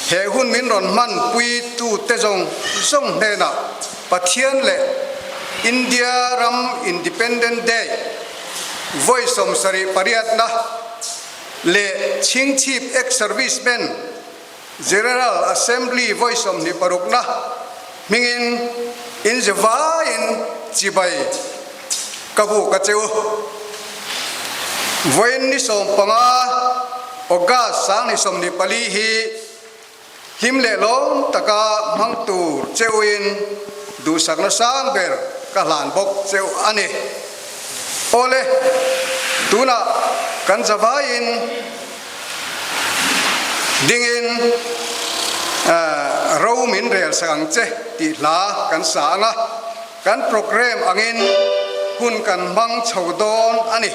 He hun min rawn hmanpui tute zawng zawng hnenah Pathian leh India ram Independent Day vawi 78na leh Chhingchhip Ex-Servicemen General Assembly vawi 26na hmingin inze vaiin chibai ka buk a che u. Vawiin ni 15 August 2024 hi hlim leh lawm taka hmang tur cheuin duhsakna sang ber ka hlan bawk cheu a ni. Awle, tunah kan zavaiin dingin ro min rel sak ang che tih hla kan sa ang a, kan programme angin hun kan hmang chho dawn a ni.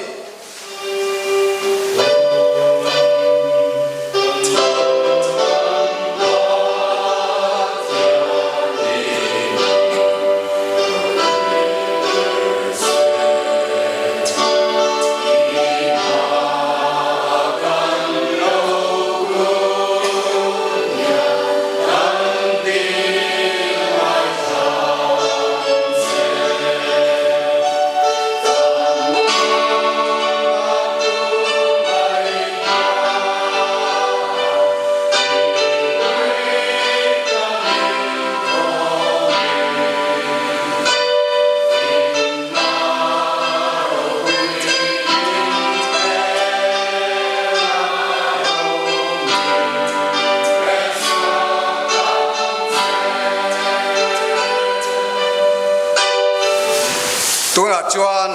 Tunah chuan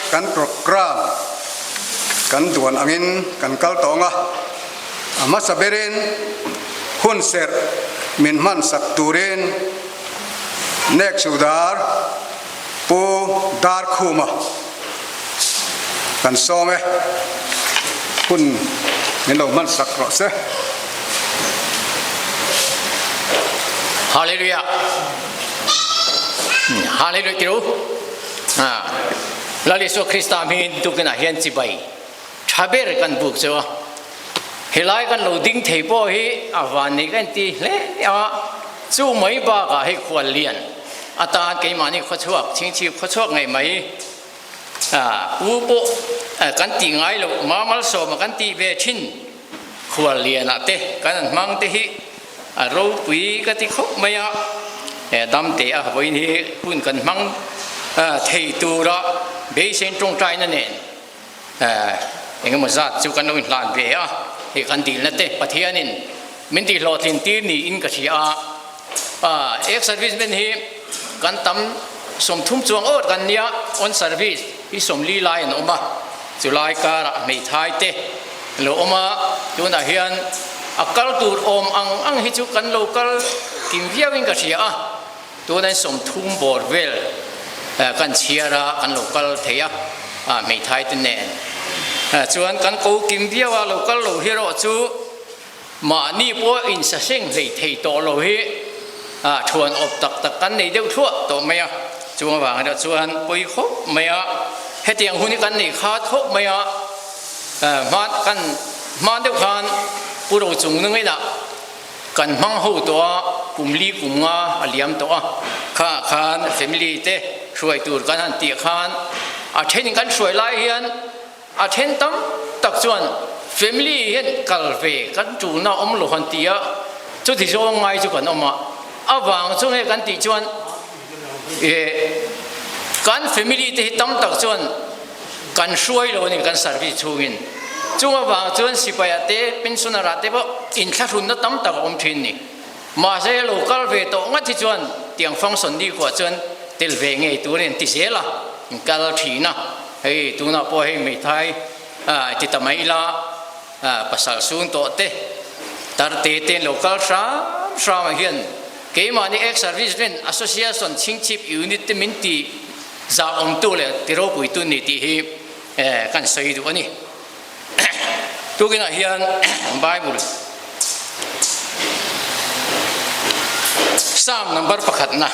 kan program kan duan angin kan kal tawng a, a hmasa berin hun serh min hman sak turin Nek Sudar Pu Darkhuma kan sawm e, hun min lo hman sak rawh se. Hallelujah. Hallelujah tiru. Ha. Lal Isua Krista hmingin tukinah hian chibai tha ber kan buk cheu a. Helai kan lo ding thei pawh hi a van nei kan ti hle a, chu mai bakah hei khual lian atan keimahni khawchhuak chhingchhip khawchhuak ngei mai pu pawh kan tih ngai loh Mamalsawma kan tih ve thin khual lianah te kan an hmang te hi a ropui ka ti khawp mai a, damte a vawiin hi hun kan hmang thei tura beisein tawngtaina nen Engemaw zat chu kan lo inhlan ve a, hei kan dilna te Pathianin min tihhlawhtlin tir niin ka hria a. Ex servicemen hi kan tam 30 chuang awt kan nia, on service hi 40 lai an awm a, chulai karah hmeithai te an lo awm a, tunah hian a kal tur awm ang ang hi chu kan lo kal kim viauin ka hria a. Tunain 30 bawr vel kan chhiar a, kan lo kal thei a, hmeithai te nen chuan kan ko kim viau a, lo kal lo hi erawh chu mahni pawh insaseng hlei thei tawh lo hi thuan awp tak tak kan nei deuh thluah tawh mai a, chung avang erawh chuan pawi khawp mai a, hetiang hun hi kan nei khat khawp mai a, hman kan hman deuh khan Pu Rochung nungin ah Kan hmang ho tawh a, kum li kum nga a liam tawh a, kha khan family te hruai tur kan han tih khan a then kan hruai lai hian a then tam tak chuan family hian kal ve kan tulna awm lo han ti a, chuti zawng ngai chu kan awm a, a vang chu nge kan tih chuan eh kan family te hi tam tak chuan Kan hruai lo a ni kan service chhungin. Chung avang chuan sipai-ah te, pensioner-ah te pawh inthlahrunna tam tak a awm thin ni. Mahse lo kal ve tawh ngat hi chuan tiang function ni khuah chuan tel ve ngei tur in ti zel a, in kal thin a. Hei tunah pawh hei hmeithai ti ta mai ila pasal sun tawh te, tar te te in lo kal hram hram ah hian keimahni ex-servicemen association chhingchhip unit te min ti Zah awmtu leh ti ropuitu ni tih hi kan sawi duh a ni. Tukinah hian Bible Psalm number pakhatna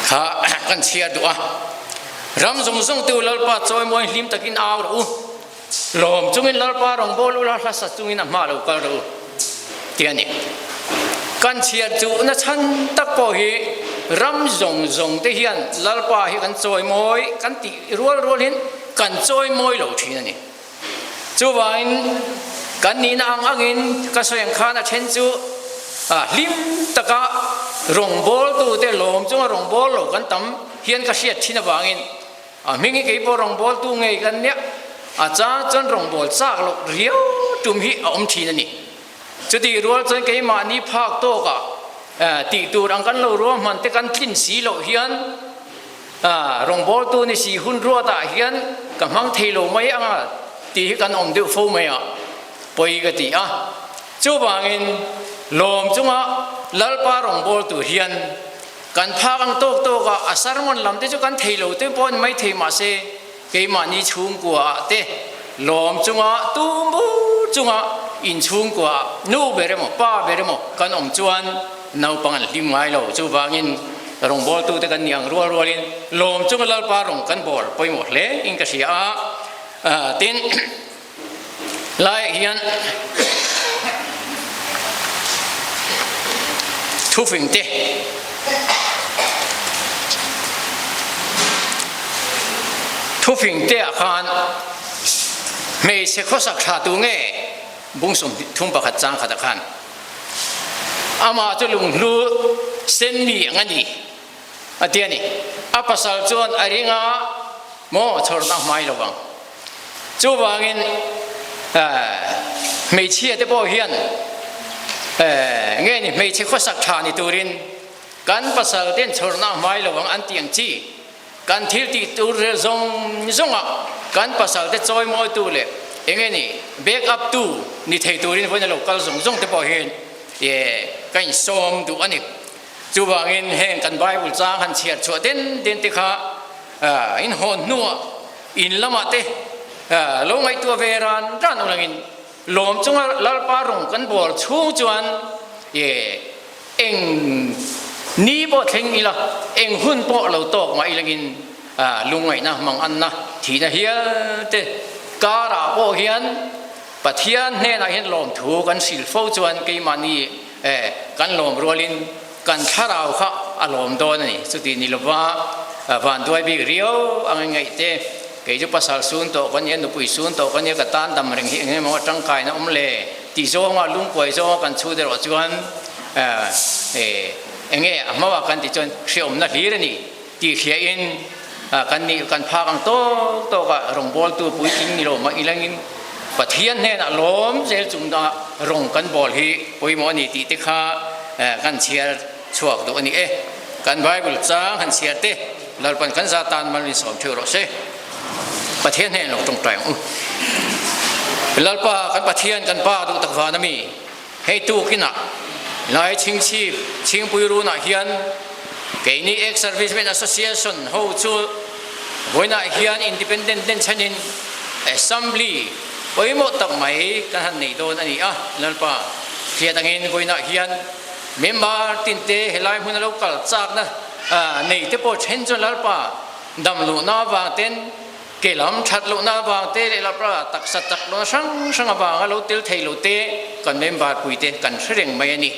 kha kan chhiar duh a. Ram zawng zawng tu Lalpa chawimawi hlim takin au rawh u. Lawm chungin Lalpa rawngbâwl ula hla sa chungin a hma lo kal rawh u, ti a ni. Kan chhiar chuhna chhan tak pawh hi ram zawng zawng te hian Lalpa hi kan chawimawi kan tih rual rualin kan chawimawi lo thin a ni. Chuvangin kan nihna ang angin ka sawi ang khan a then chu hlim taka rawngbawltute lawm chunga rawngbâwl lo kan tam hian ka hriat thin avangin A hming hi kei pawh rawngbawltu ngei kan nia, a chang chuan rawngbâwl châk loh riau tum hi a awm thin a ni. Chutih rual chuan keimahni phâk tâwkah tih tur ang kan lo ruahman te kan tlin si loh hian rawngbâwltu ni si hun ruatah hian ka hmang thei lo mai ang a tih hi kan awm deuh fo mai a, pawi ka ti a. Chuvangin lawm chunga Lalpa rawngbâwl tur hian Kan phak ang tawk tawk a, a sermon lam te chu kan thei lo te pawh a ni mai thei mahse keimahni chhungkua ah te lawm chunga tum bur chunga in chhungkua ah nu ber emaw pa ber emaw kan awm chuan naupang an hlim ngai lo. Chuvangin rawngbawltu te kan nih ang rual rualin lawm chunga Lalpa rawng kan bawl pawimawh hle in ka hria a, tin Laiah hian thufing te thufing te ah khan hmeichhe khawsak tha tu nge bung 31 chang khatah khan amah chu lunghlu sen mi ang a ni a ti a ni. A pasal chuan a ring a maw chhawrna hmai lo vang. Chuvangin hmeichhia te pawh hian nge ni hmeichhe khawsak tha ni turin kan pasal ten chhawrna hmai lo ang an tih ang chi kan thil tih tur rel zawng zawnga kan pasal te chawimawitu leh enge ni back up tu ni thei turin vawiin a lo kal zawng zawng te pawh hian ka insawm duh a ni. Chuvangin heng kan Bible chang han chhiar chhuah den den te kha in hawn hnuah in lamah te lo ngaihtuah ve ran ran ulangin lawm chunga Lalpa rawng kan bawl chhung chuan eng ni pawh thleng ila eng hun pawh lo tawk mah ilangin lungngaihna manganna thihna hial te karah pawh hian Pathian hnenah hian lawmthu kan hrilh fo chuan keimahni E, kan lawm rualin kan thlarau kha a lawm dawn a ni. Chuti ni lova vanduai bik riau ang in ngaih te, kei chu pasal sun tawh ka nia, nupui sun tawh ka nia, ka tan dam reng hi eng emaw tangkaina awm le tih zawnga lungkuai zawnga kan chhut erawh chuan e, enge a hmaah kan tih chuan hreawmna hlir a ni tih hriain kan nih kan phak ang tawk tawka rawngbawltu puitling ni lo mah ilangin Pathian hnenah lawm zel chungah rawng kan bawl hi pawimawh a ni tih te kha kan chhiar chhuak duh a ni e. Kan Bible chang han chhiar te Lalpan kan za tan mal min sawm theuh rawh se. Pathian hnen lo tawngtai ang u. Lalpa kan Pathian kan Pa duh tak van ami hei tukinah Lai Chhingchhip Chhingpui runah hian keini Ex Servicemen Association ho chu vawiinah hian Independent denchhenin Assembly pawimawh tak mai kan han nei dawn a ni a, Lalpa hriat angin vawiinah hian member tinte helai hmuna lo kal chakna nei te pawh then chuan Lalpa dam luhna avang ten ke lam that lohna avang te leh Lalpa taksa chak lohna hrang hrang avanga lo tel thei lo te kan member pui te kan hre reng mai a ni.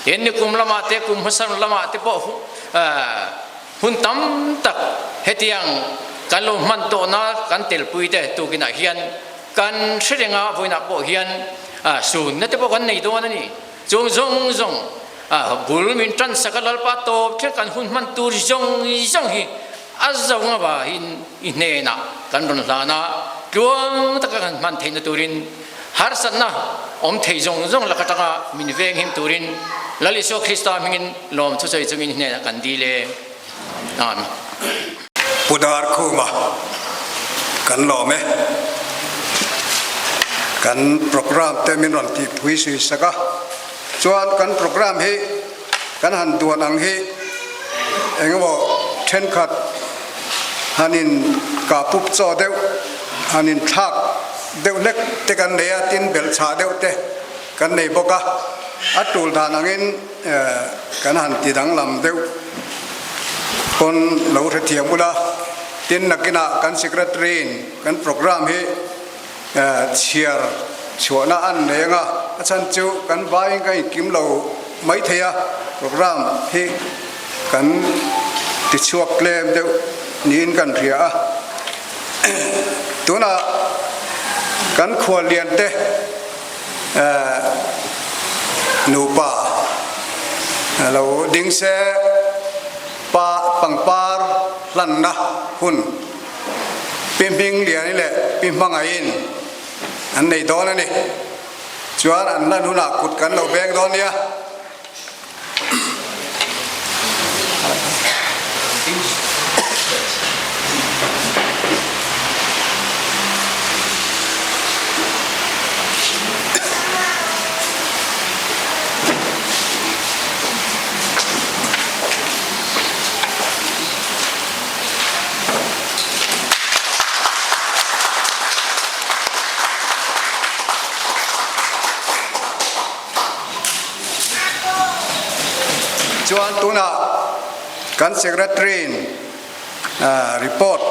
Tin nikum lamah te kum hmasa lamah te pawh Hun tam tak hetiang kan lo hman tawhna kan telpui te tukinah hian kan hre reng a, vawiinah pawh hian sunna te pawh kan nei dawn a ni. Chung zawng zawng bul min tansak a Lalpa tawp thleng kan hun hman tur zawng zawng hi a zawng avahin i hnenah kan rawn hlan a, tluang taka kan hman theihna turin harsatna awm thei zawng zawng lak atanga min venghim turin Lal Isua Krista hmingin lawm thusawi chungin hnenah kan dil e. Amen. Pu Darkhuma kan lawm e. Kan program te min rawn tihpui sui sak a. Chuan kan program hi kan han duan ang hi engemaw thenkhat han in kahpup chaw deuh, han in thlak deuh hlek te kan nei a, tin belhchhah deuh te kan nei bawk a, a tul dan angin kan han ti danglam deuh pawn lo hrethiam ula, tin nakinah kan secretary in kan program hi. Chhiar chhuahna an nei anga a chhan chu kan vaiin kan inkim lo mai thei a, program hi kan tichhuak tlem deuh niin kan hria a. Tunah kan khuallian te nupa lo ding se pa pangpar hlanna hun Pi Hmingliani leh Pi Hmangaiin an nei dawn a ni. Chuan an hlan hunah kut kan lo beng dawn nia. Chuan tunah kan Secretary in report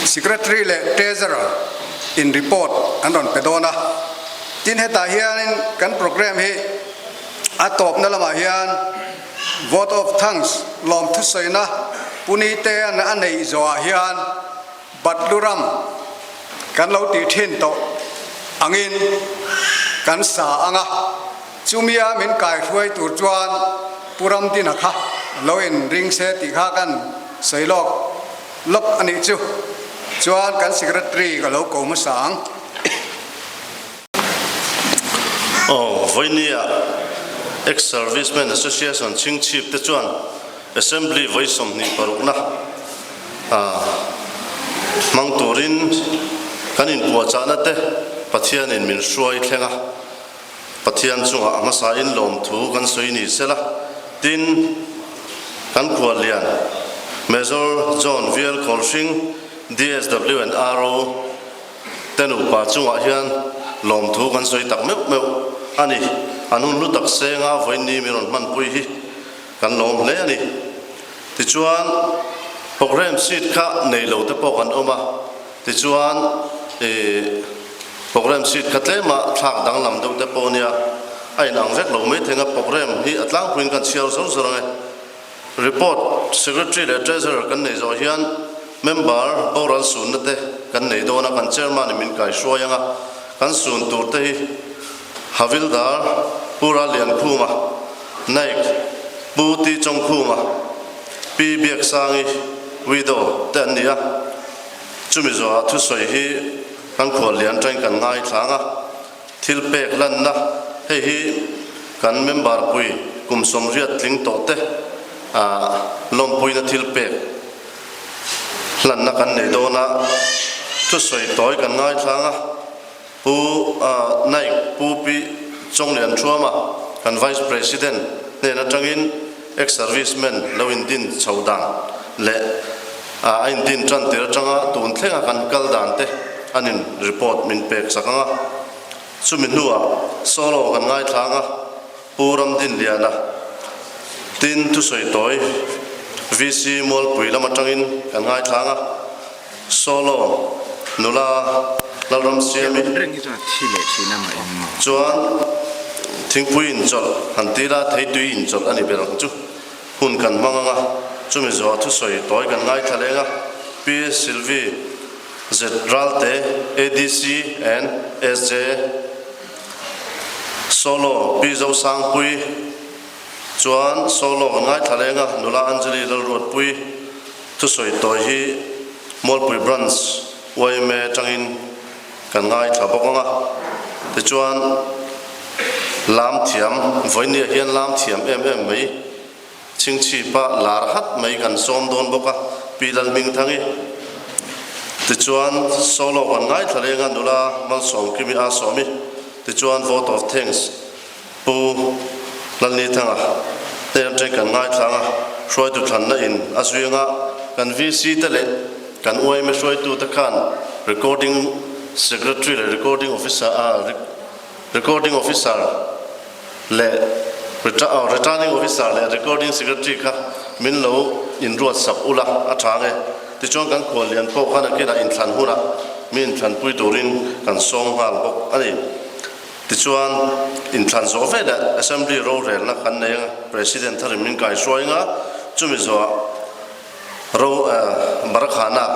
Secretary leh Treasurer in report an rawn pe dawn a. Tin hetah hianin kan programme hi a tawpna lamah hian Vote of thanks lawm thusawiina Punitea'n a neih zawhah hian Batluram kan lo tih thin tawh angin kan sa ang a, chumia min kaihruai tur chuan Pu Ramdina kha lo inring se tih kha kan sawi lawk lawk a nih chu. Chuan kan Secretary ka lo ko hmasa ang. Aw, Vawinia Ex-Servicemen Association chhingchhip te chuan Assembly vawi 26 na hmang turin kan inpuahchahna te Pathianin min hruai thleng a, Pathian chungah a hmasain lawmthu kan sawi ni sela, tin, kan khuallian Major John Vial Khawlhring, DSW and RO, Te nupa chungah hian lawmthu kan sawi tak meuh meuh a ni. An hun hlu tak senga vawiin mi rawn hmanpui hi kan lawm hle a ni. Tichuan, programme sheet kha nei lo te pawh kan awm a, tichuan ih programme sheet kha tlema thlak danglam deuh te pawh nia a inang vek lo mai thei ang a, programme hi a tlangpuiin kan chhiar zawr zawr ang e. Report, Secretary leh Treasurer kan nei zawh hian member boral sunna te kan nei dawn a, kan Chairman in min kaihruai ang a, kan sun tur te hi Havildar Pu Ralliankhuma, Naik Pu Ti Chawngkhuma, Pi Biaksangi, Widow, te an ni a, chumi zawhah thusawi hi kan khuallian atangin kan ngaithla ang a. Thil pek lanna, Hei hi kan member pui kum 80 tling tawh te lawmpuina thil pek hlanna kan nei dawn a, thusawi tawi kan ngaithlang a, Pu Naik Pu Pi Chawnglian Thuama kan Vice President hnen atangin ex-servicemen lo indin chho dan leh A indin tan tir atanga tun thlenga kan kal dan te an in report min pek chak ang a, chumi hnuah solo kan ngaithla ang a, Pu Ramdinliana tin thusawi tawi VC Mualpui lam atangin kan ngaithla ang a, solo nula Lalramsiami chuan thingpui inchawlh han tila theitui inchawlh a ni ber ang chu. Hun kan hmang ang a, chumi zawha thusawi tawi kan ngaithla leng a, Pi Sylvie Z Ralte, ADC and SJ Solo, Pi Zosangpui chuan solo kan ngaithla leng a, Nula Anjali Lalruatpui thusawi tawi hi Mualpui Branch yma atangin kan ngaithla bawk ang a, tichuan lam thiam vawinia hian lam thiam em em mai chhingchhipa lar hat mai kan sawm dawn bawk a, Pi Lalhmingthangi tichuan solo kan ngaithla reng a, nula Malsawmkimi a sawmi tichuan vote of thanks Pu Lalnithanga te atang kan ngaithla ang a, hruaitu thlanna in a zui anga kan VC te leh kan yma hruaitu te khan Recording Secretary leh Recording Officer a Recording Officer leh Returning Officer leh Recording Secretary kha min lo inruat sak ula a tha nge. Tichuan kan khuallian pawh khan a kinah inthlan hunah. Mi inthlanpui turin kan sawm nghal bawk a ni. Tichuan, inthlan zawh veleh Assembly rorelna kan nei anga President tharin min kaihruai anga chumi zawhah ro barakhana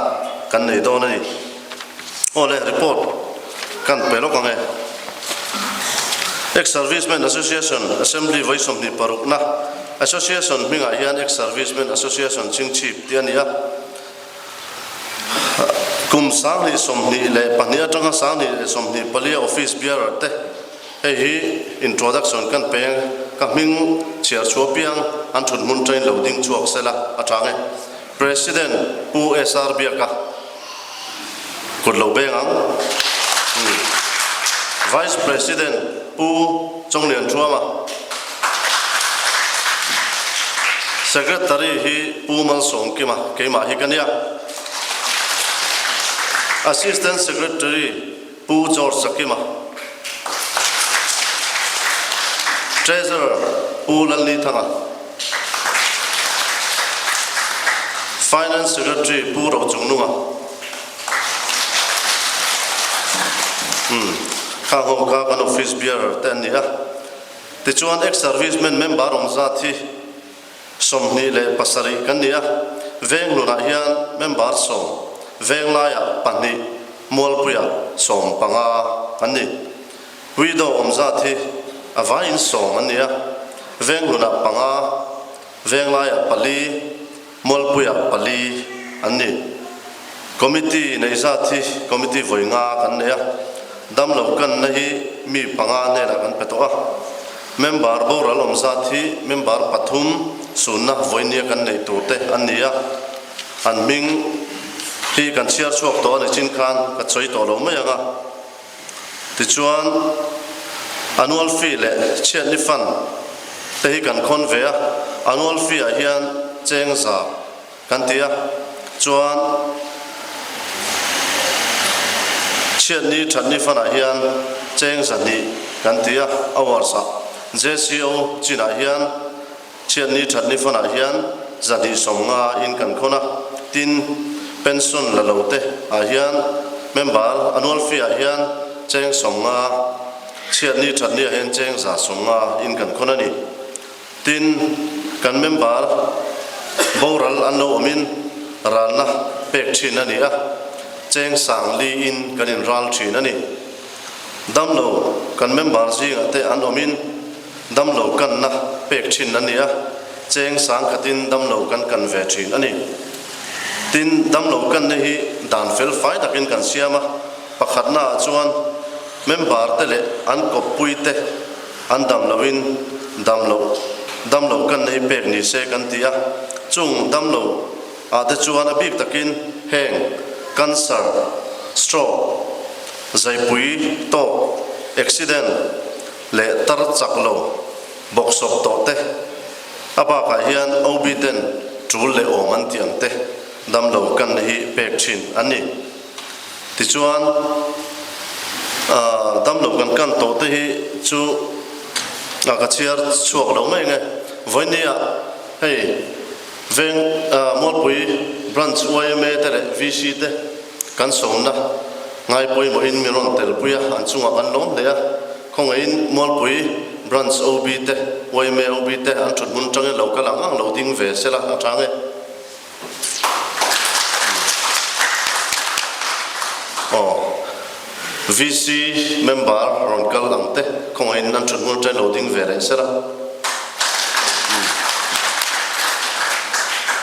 kan nei dawn a ni. Aw le, report kan pe lawk ang e. Ex-Servicemen Association Assembly vawi 26 na Association hmingah hian Ex-Servicemen Association Chingchhip tih a ni a. Kum 2024 atanga 2024 a Office Bearer te hei hi introduction kan pe ang ka hming chhiar chhuah piang an thut hmun train lo ding chhuak sela a tha nge President Pu SR Biaka kut lo beng ang Vice President Pu Chawnglian Thuama Secretary hi Pu Malsawmkima keimah hi ka nia. Assistant Secretary Pu George Zakima. Treasurer Pu Lalnithanga. Finance Secretary Pu Rochungnunga. Umm, kha ho kha kan office bearer te an ni a. Tichuan ex-servicemen member awm zat hi 27 kan ni a, Venglunah hian member sawm, Venglaiah pahnih, Mualpuiah sawm panga an ni. Widow awm zat hi a vaiin sawm an ni a, Venglunah panga, Venglaiah pali, Mualpuiah pali an ni. Committee nei zat hi committee vawi nga kan nei a, damlo kanna hi mi panga hnenah kan pe tawh a. Member boral awm zat hi member pathum sunna vawinia kan neih tur te an ni a, an hming hi kan chhiar chhuak tawh a ni chin khan ka sawi tawh lo mai ang a. Tichuan, annual fee leh chhiatni fund te hi kan khawn ve a, annual fee ah hian cheng za kan ti a, chuan chhiatni thatni fund ah hian cheng 200 kan ti a, hours ah JCO chinah hian Chhiatni thatni fanah hian 250 in kan khawn a, tin, pension la lo te ah hian member annual fee ah hian cheng 50, chhiatni thatni ah hian cheng 150 in kan khawn a ni. Tin, kan member boral an lo awmin ralna pek thin a ni a, cheng 4000 in kan inral thin a ni. Damlo kan member zingah te an awmin Damlo kanna pek thin a ni a, cheng sangkhatin damlo kan kan ve thin a ni. Tin, damlo kanna hi dan fel fai takin kan siam a, pakhatnaah chuan member te leh an kawppui te an damloin damlo damlo kanna hi pek ni se kan ti a, chung damlo ah te chuan a bik takin heng cancer, stroke, zaipui tawk, accident, leh tar chak lo bawk sawp tawh te, a bakah hian OB ten tul leh awm an tih ang te damlo kanna hi pek thin an ni. Tichuan, damlo kan kan tawh te hi chu ka chhiar chhuak lo mai nge. Vawinia hei Veng Mualpui Branch yma te leh VC te kan sawmna ngai pawimawhin min rawn telpui a, an chungah kan lawm hle a. Khawngaihin Mualpui Branch OB te, yma OB te an thut hmun tangin lo kal ang ang lo ding ve sela a tha nge. Aw, VC member rawn kal ang te khawngaihin an thut hmun tangin lo ding ve leh sela.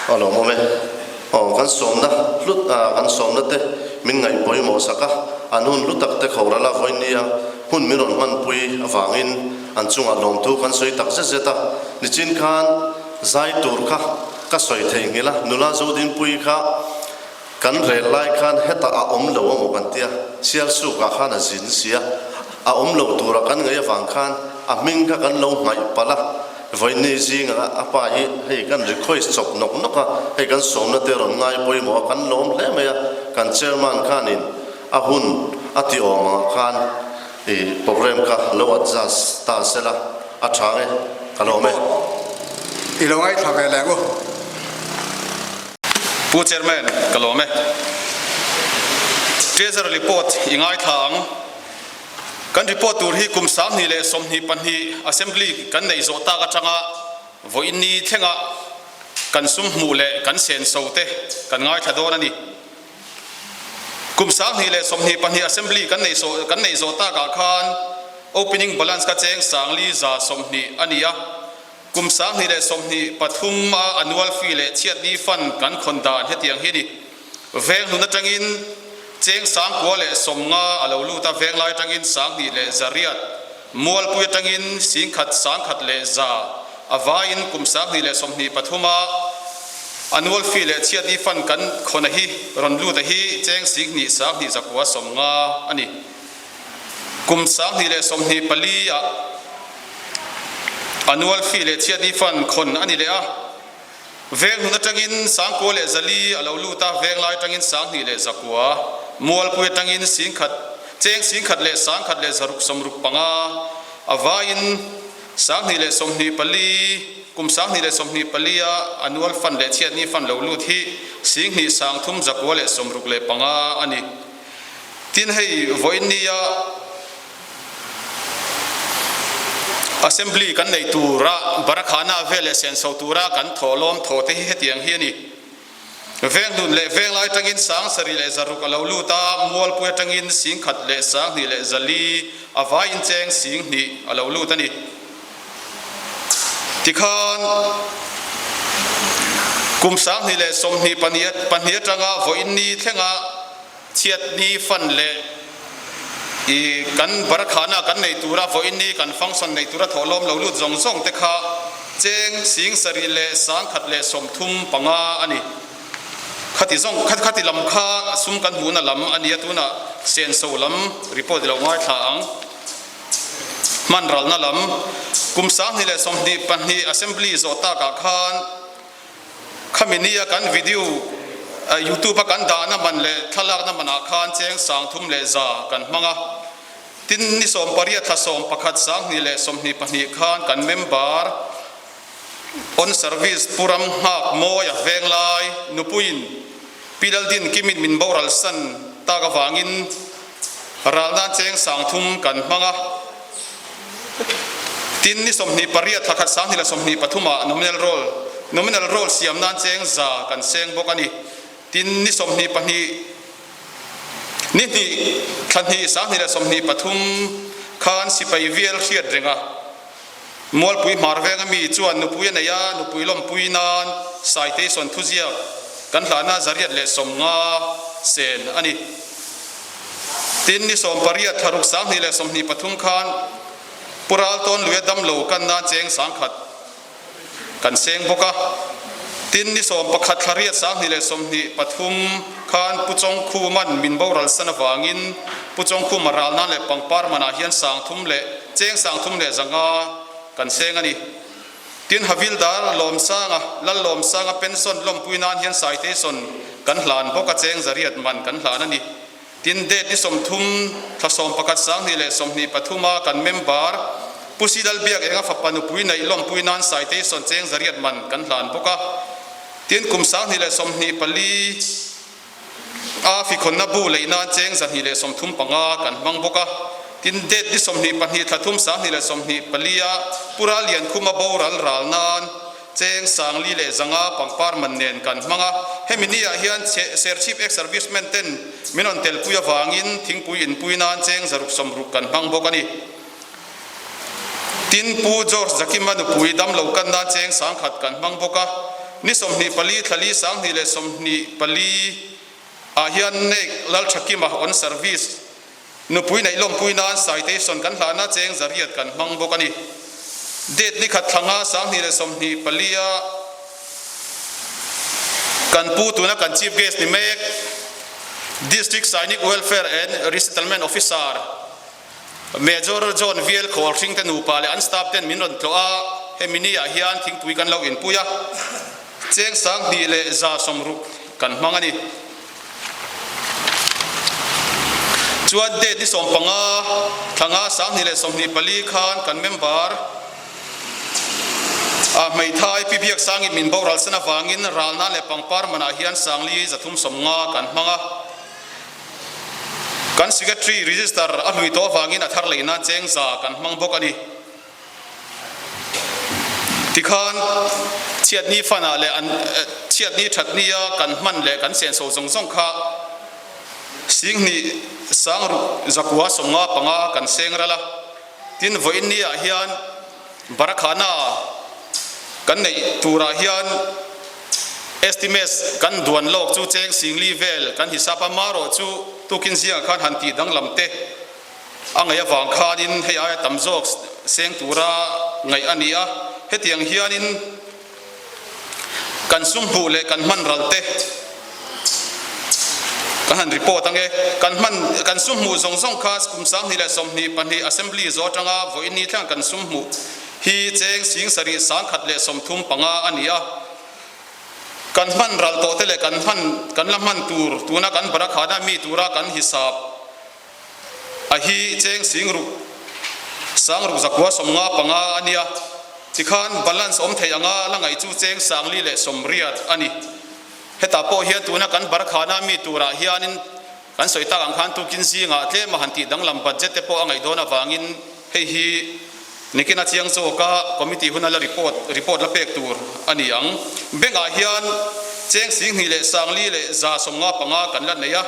A lawmawm e. Aw, kan sawmna hlut a, kan sawmna te min ngaih pawimawh sak a, an hun hlu tak te khawral a vawinia hun min rawn hmanpui avangin an chungah lawmthu kan sawi tak zet zet a. Nichin khan zai tur kha ka sawi theihnghilh a, nula Zodinpuii kha kan rel lai khan hetah a awm lo amaw kan tia, Sialsukah khan a zin si a, a awm lo tura kan ngaih avang khan a hming kha kan lo hmaih palh a. Vawiini zingah a pa hi hei kan request chawp nawk nawk a, hei kan sawmna te rawn ngai pawimawh a, kan lawm hle mai a, kan chairman khanin a hun a ti awm angah khan i program kha lo adjust ta sela a tha nge ka lawm e. I lo ngaithla ve leh u. Pu Chairman, ka lawm e. Treasury report i ngaithla ang. Kan report tur hi kum 2022 Assembly kan neih zawh tak atanga vawiin ni thlenga kan sum hmuh leh kan senso te kan ngaithla dawn a ni. Kum 2022 Assembly kan neih kan neih zawh takah khan opening balance kha cheng 5120 a ni a. Kum 2023 a annual fee leh chhiatni fund kan khawn dan hetiang hi a ni. Veng hnun atangin cheng 950 a lo lut a, venglai atangin 2100, Mualpui atangin 10,000 100 a vaiin kum 2023 a annual fee leh chhiatni fund kan khawn a hi rawn lut a hi cheng 2,290 a ni. Kum 2024 ah annual fee leh chhiatni fund khawn a ni leh a. Veng hnun atangin 9400 a lo lut a, venglai atangin 2100, Mualpui atangin 10,000, cheng 10,165, a vaiin 2024, kum 2024 a annual fund leh chhiatni fund lo lut hi 2,365 a ni. Tin hei vawiin nia Assembly kan neih tura Barakhana vel leh senso tura kan thawhlawm thaw te hi hetiang hi a ni. Venghnun leh Venglai atangin 7600 a lo lut a, Mualpui atangin 11,204 a vaiin cheng 2,000 a lo lut a ni. Tikhan kum 2022 atanga vawiin ni thlenga Chhiatni fund leh i kan barakhana kan nei tura vawiinni kan function nei tura thawhlawm lo lut zawng zawng te kha cheng 71,135 a ni. Khati zawng khati lam kha sum kan hmuhna lam a nia tunah senso lam report i lo ngaithla ang. Hman ralna lam kum 2022 assembly zawh takah khan Khami nia kan video youtube a kan dahna man leh thlalakna manah khan cheng 3100 kan hmang a. Tin ni 18 thla 11 2022 khan kan member on service Pu Ram Nghak Mawia Venglai nupuiin Pi Laldin Kimin min boral san tak avangin ral nan cheng 3000 kan hmang a. Tin ni 28 thla khat 2023 ah nominal roll nominal roll siam nan cheng 100 kan seng bawk a ni. Tin ni 22 ni hnih thla hnih 2023 khan sipai vial hriat reng a. Mualpui hmar veng a mi chuan nupui a nei a, nupui lawmpui nan citation thuziak kan hlahna 150 sen a ni. Tin ni 18 thla ruk 2023 khan Pu Raltawn Luia damlo kan nan cheng 1000 kan seng bawk a. Tin ni 11 thla riat 2023 khan Pu Chawngkhuman min boral san avangin Pu Chawngkhuma ral nan leh pangpar manah hian 3000 leh cheng 3500 kan seng a ni. Tin Havildar Lawmsanga, Lal Lawmsanga pension lawmpui nan hian citation kan hlan bawk a cheng 800 man kan hlan a ni. Tin date ni 30 thla 11 2023 a kan member Pu Sidal Biak Enga fapa nupui neih lawmpui nan citation cheng 800 man kan hlan bawk a. Tin kum 2024 a fikhawnna bu leih nan cheng 235 kan hmang bawk a. Tin date ni 22 thla thum 2024 a Pu Ral Liankhuma boral ral nan cheng 4,500 pangpar man nen kan hmang a. Hemi ni ah hian Serchhip Ex Servicemen ten min rawn telpui avangin thingpui inpui nan cheng 660 kan hmang bawk a ni. Tin Pu George Zakima nupui damlo kan nan cheng 1000 kan hmang bawk a. Ni 24 thla li 2024 ah hian Nek Lalthakima on service nupui neih lawmpui nan citation kan hlahna cheng 800 kan hmang bawk a ni. Date ni khat thla nga 2024 a kan pu tuna kan chief guest ni mek District Sainik Welfare and Resettlement Officer Major John Viel Khawl hring te nupa leh an staff ten min rawn tlawh a, hemi ni ah hian thingpui kan lo inpui a, cheng 2160 kan hmang a ni. Chuan date ni 15 thla nga 2024 khan kan member a hmeithai Pi Biaksangin min boral san avangin ralna leh pangpar manah hian 4350 kan hmang a. Kan Secretary Register a hlui tawh avangin a thar lei nan cheng za kan hmang bawk a ni. Tikhan chhiatni fanah leh an chhiatni thatnia kan hman leh kan senso zawng zawng kha Singhnih sangruk zakua 55 kan seng ral a. Tin, vawiin niah hian Barakhana kan neih turah hian estimates kan duan lawk chu cheng singli vel kan hisap a, marawh chu tukin zingah khan han tih danglam te a ngaih avang khanin hei aia tam zawk seng tura ngaih a ni a, hetiang hianin Kan sum hmuh leh kan hman ral te kan han report ang e. Kan hman kan sum hmuh zawng zawng kha kum 2022 Assembly zawh atanga vawiin ni thleng kan sum hmuh hi cheng 71 135 a ni a. Kan hman ral tawh te leh kan hman kan la hman tur tuna kan barakhana mi tura kan hisap A hi cheng singruk sangruk 195 a nia, tikhan balance awm thei anga la ngaih chu cheng 480 a ni. Hetah pawh hian tuna kan barkhana mi turah hianin kan sawi tak ang khan tukin zingah tlema han tih danglam budget te pawh a ngaih dawn avangin hei hi nikin a chiang zawka committee huna la report report la pek tur a ni ang. Bank-ah hian cheng 21,155 kan la nei a.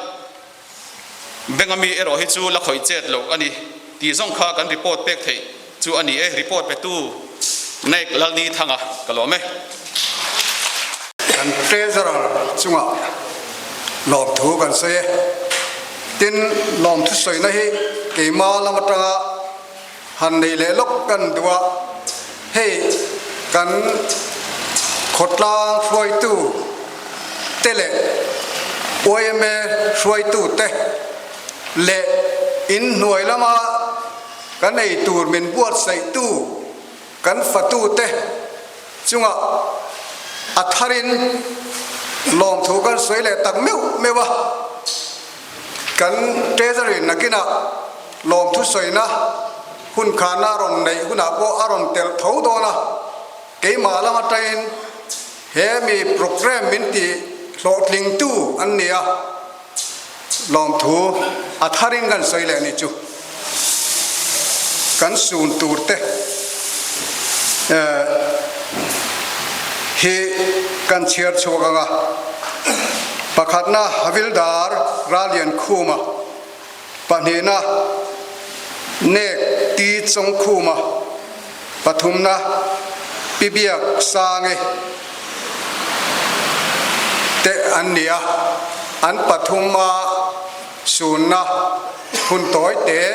Bank ami erawh hi chu la khawih chet loh a ni tih zawng kha kan report pek theih chu a ni e, report petu Naik Lalni Thanga ka lawm e. Kan Treasurer chungah lawmthu kan sawi e. Tin, lawmthu sawina hi keima lam atanga han nei leh lawk kan duh a, hei kan khawtlang hruaitu te leh yma hruaitu te leh inhnuai lama kan ei tur min buatsaihtu kan fatu te chungah a tharin lawmthu kan sawi leh tak meuh meuh a. Kan Treasury nakinah lawmthu sawina hun khana rawn neih hunah pawh a rawn telh tho dawn a, keimah lam atangin he mi programme min ti hlawhtlingtu an ni a, lawmthu a tharin kan sawi leh ni chu kan sun tur te hi kan chhiar chhuak ang a. Pakhatna Havildar Raliankhuma, pahnihna Nek Ti Chawngkhuma, pathumna Pi Biak Sangi te an ni a, an pathuma sunna hun tawi te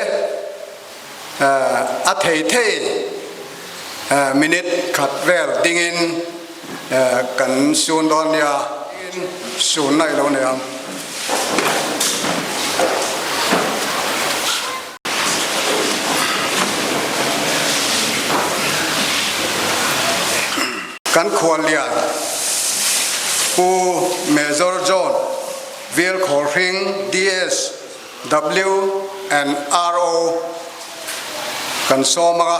a thei thei minute khat vel dingin kan sun dawn nia sun na i lo nei ang. Kan khuallian Pu Major John Velkhawlhring DS W and RO kan sawm ang a,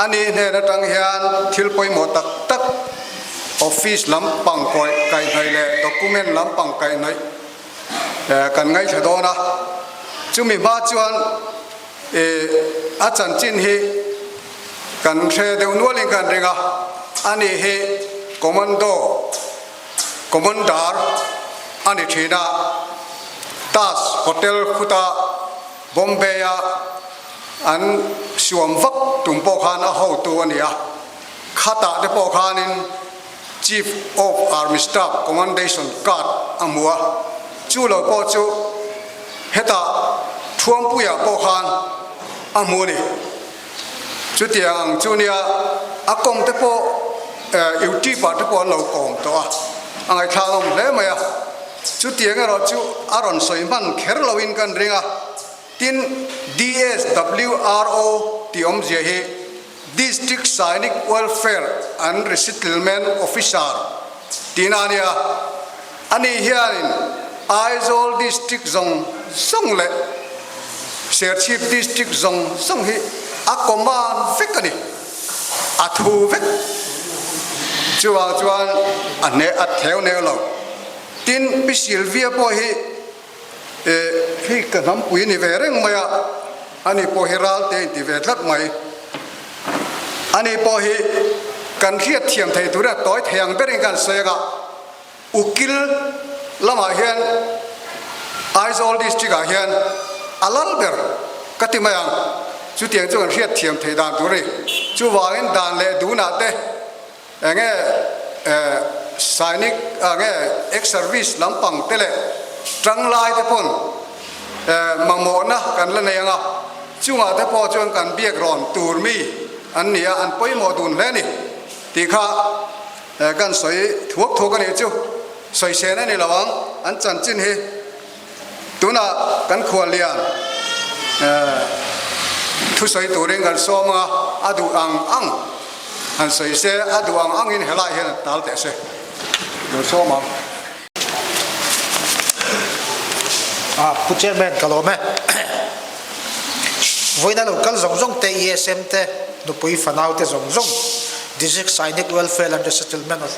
ani hnen atang hian thil pawimawh tak tak office lampang kaihhnawih leh document lampang kaihhnawih kan ngaithla dawn a, chumi hma chuan a chanchin hi kan hre deuh nualin kan ring a, ani hi commando Commander a ni thin a, Taj Hotel khuta Bombay-a an suam vak tum pawh khan a hotu a ni a, khatah te pawh khanin Chief of Army Staff Commendation Card a hmu a, chu lo pawh chu hetah Thuampuiah pawh khan a hmu a ni. Chutiang ang chu nia a kawm te pawh YouTube ah te pawh an lo kawm tawh a, a ngaihthlak awm hle mai a. Chutiang erawh chu a rawn sawi hman kher loin kan ring a, tin DSWRO tih awmzia hi District Sainik Welfare and Resettlement Officer tihna a nia. Ani hianin Aizawl District zawng zawng leh Serchhip District zawng zawng hi a command vek a ni, a thu vek. Chuvang chuan a hneh a theu neu lo. Tin, Pi Sylvia pawh hi. Hei ka hnampui ni ve reng mai a, ani pawh hi Ralte a inti ve tlat mai. Ani pawh hi kan hriat thiam thei turin a tawi thei ang berin kan sawi ang a, Ukil lamah hian Aizawl District ah hian a lal ber ka ti mai ang, chutiang chu kan hriat thiam thei dan tur a ni. Chuvangin dan leh dunah te Enge Sainik nge ex service lampang te leh tanglai te pawn mamawhna kan la nei anga, chungah te pawh chuan kan biak rawn tur mi an ni a, an pawimawh dun hle a ni tih kha kan sawi thuak thuak a nih chu. Sawisên a ni lo ang, an chanchin hi tunah kan khuallian thusawi turin kan sawm anga, a duh ang ang. Han sawi se, a duh ang angin helai hian an tal teh se. Lo sawm ang. Ah, Pu Chairman ka lawm e. Vawiina lo kal zawng zawng te, ESM te, nupui fanau te zawng zawng, District Sainik Welfare and Resettlement of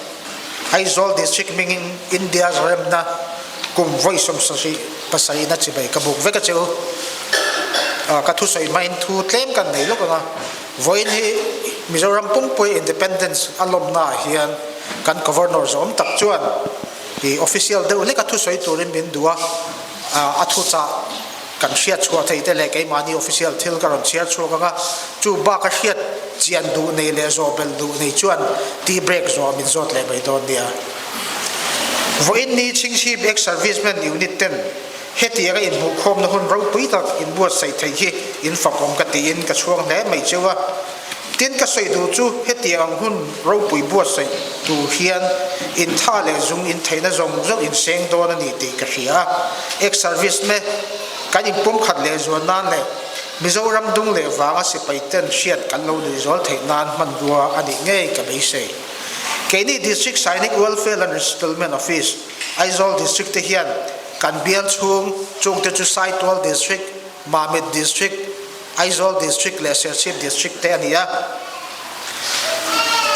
Aizawl District hmingin India remna kum vawi 77 na chibai ka buk vek a che u. Ah, ka thusawi hmain thu tlem kan nei lawk ang a. Vawiin hi Mizoram pumpui Independence a lawmna ah hian kan Governor zawm tak chuan i official deuh hlek a thusawi turin min duh a, a thuchah kan hriat chhuah thei te leh keimahni official thil ka rawn chhiar chhuak ang a, chu bak a hriat chian duh nei leh zawh belh duh nei chuan tea break zawh min zawt leh mai dawn nia. Vawiin ni Chhingchhip Ex-Servicemen Unit ten Hetianga inhmuhkhawmna hun ropui tak inbuatsaih theih hi in fakawm ka tiin ka chhuang hle mai cheu a. Tin, ka sawi duh chu hetiang ang hun ropui buatsaih tur hian intha leh zung intheihna zawng zawng inseng dawn a ni tih ka hria a. Ex-service me kan inpumkhat leh zual nan leh Mizoram dung leh vanga sipai ten hriat kan lo nuih zual theih nan hmanrua a nih ngei ka beisei. Keini District Sainik Welfare and Resettlement Office, Aizawl District te hian kan bial chhung chungte chu Saitual District, Mamit District, Aizawl District leh Serchhip District te a ni a.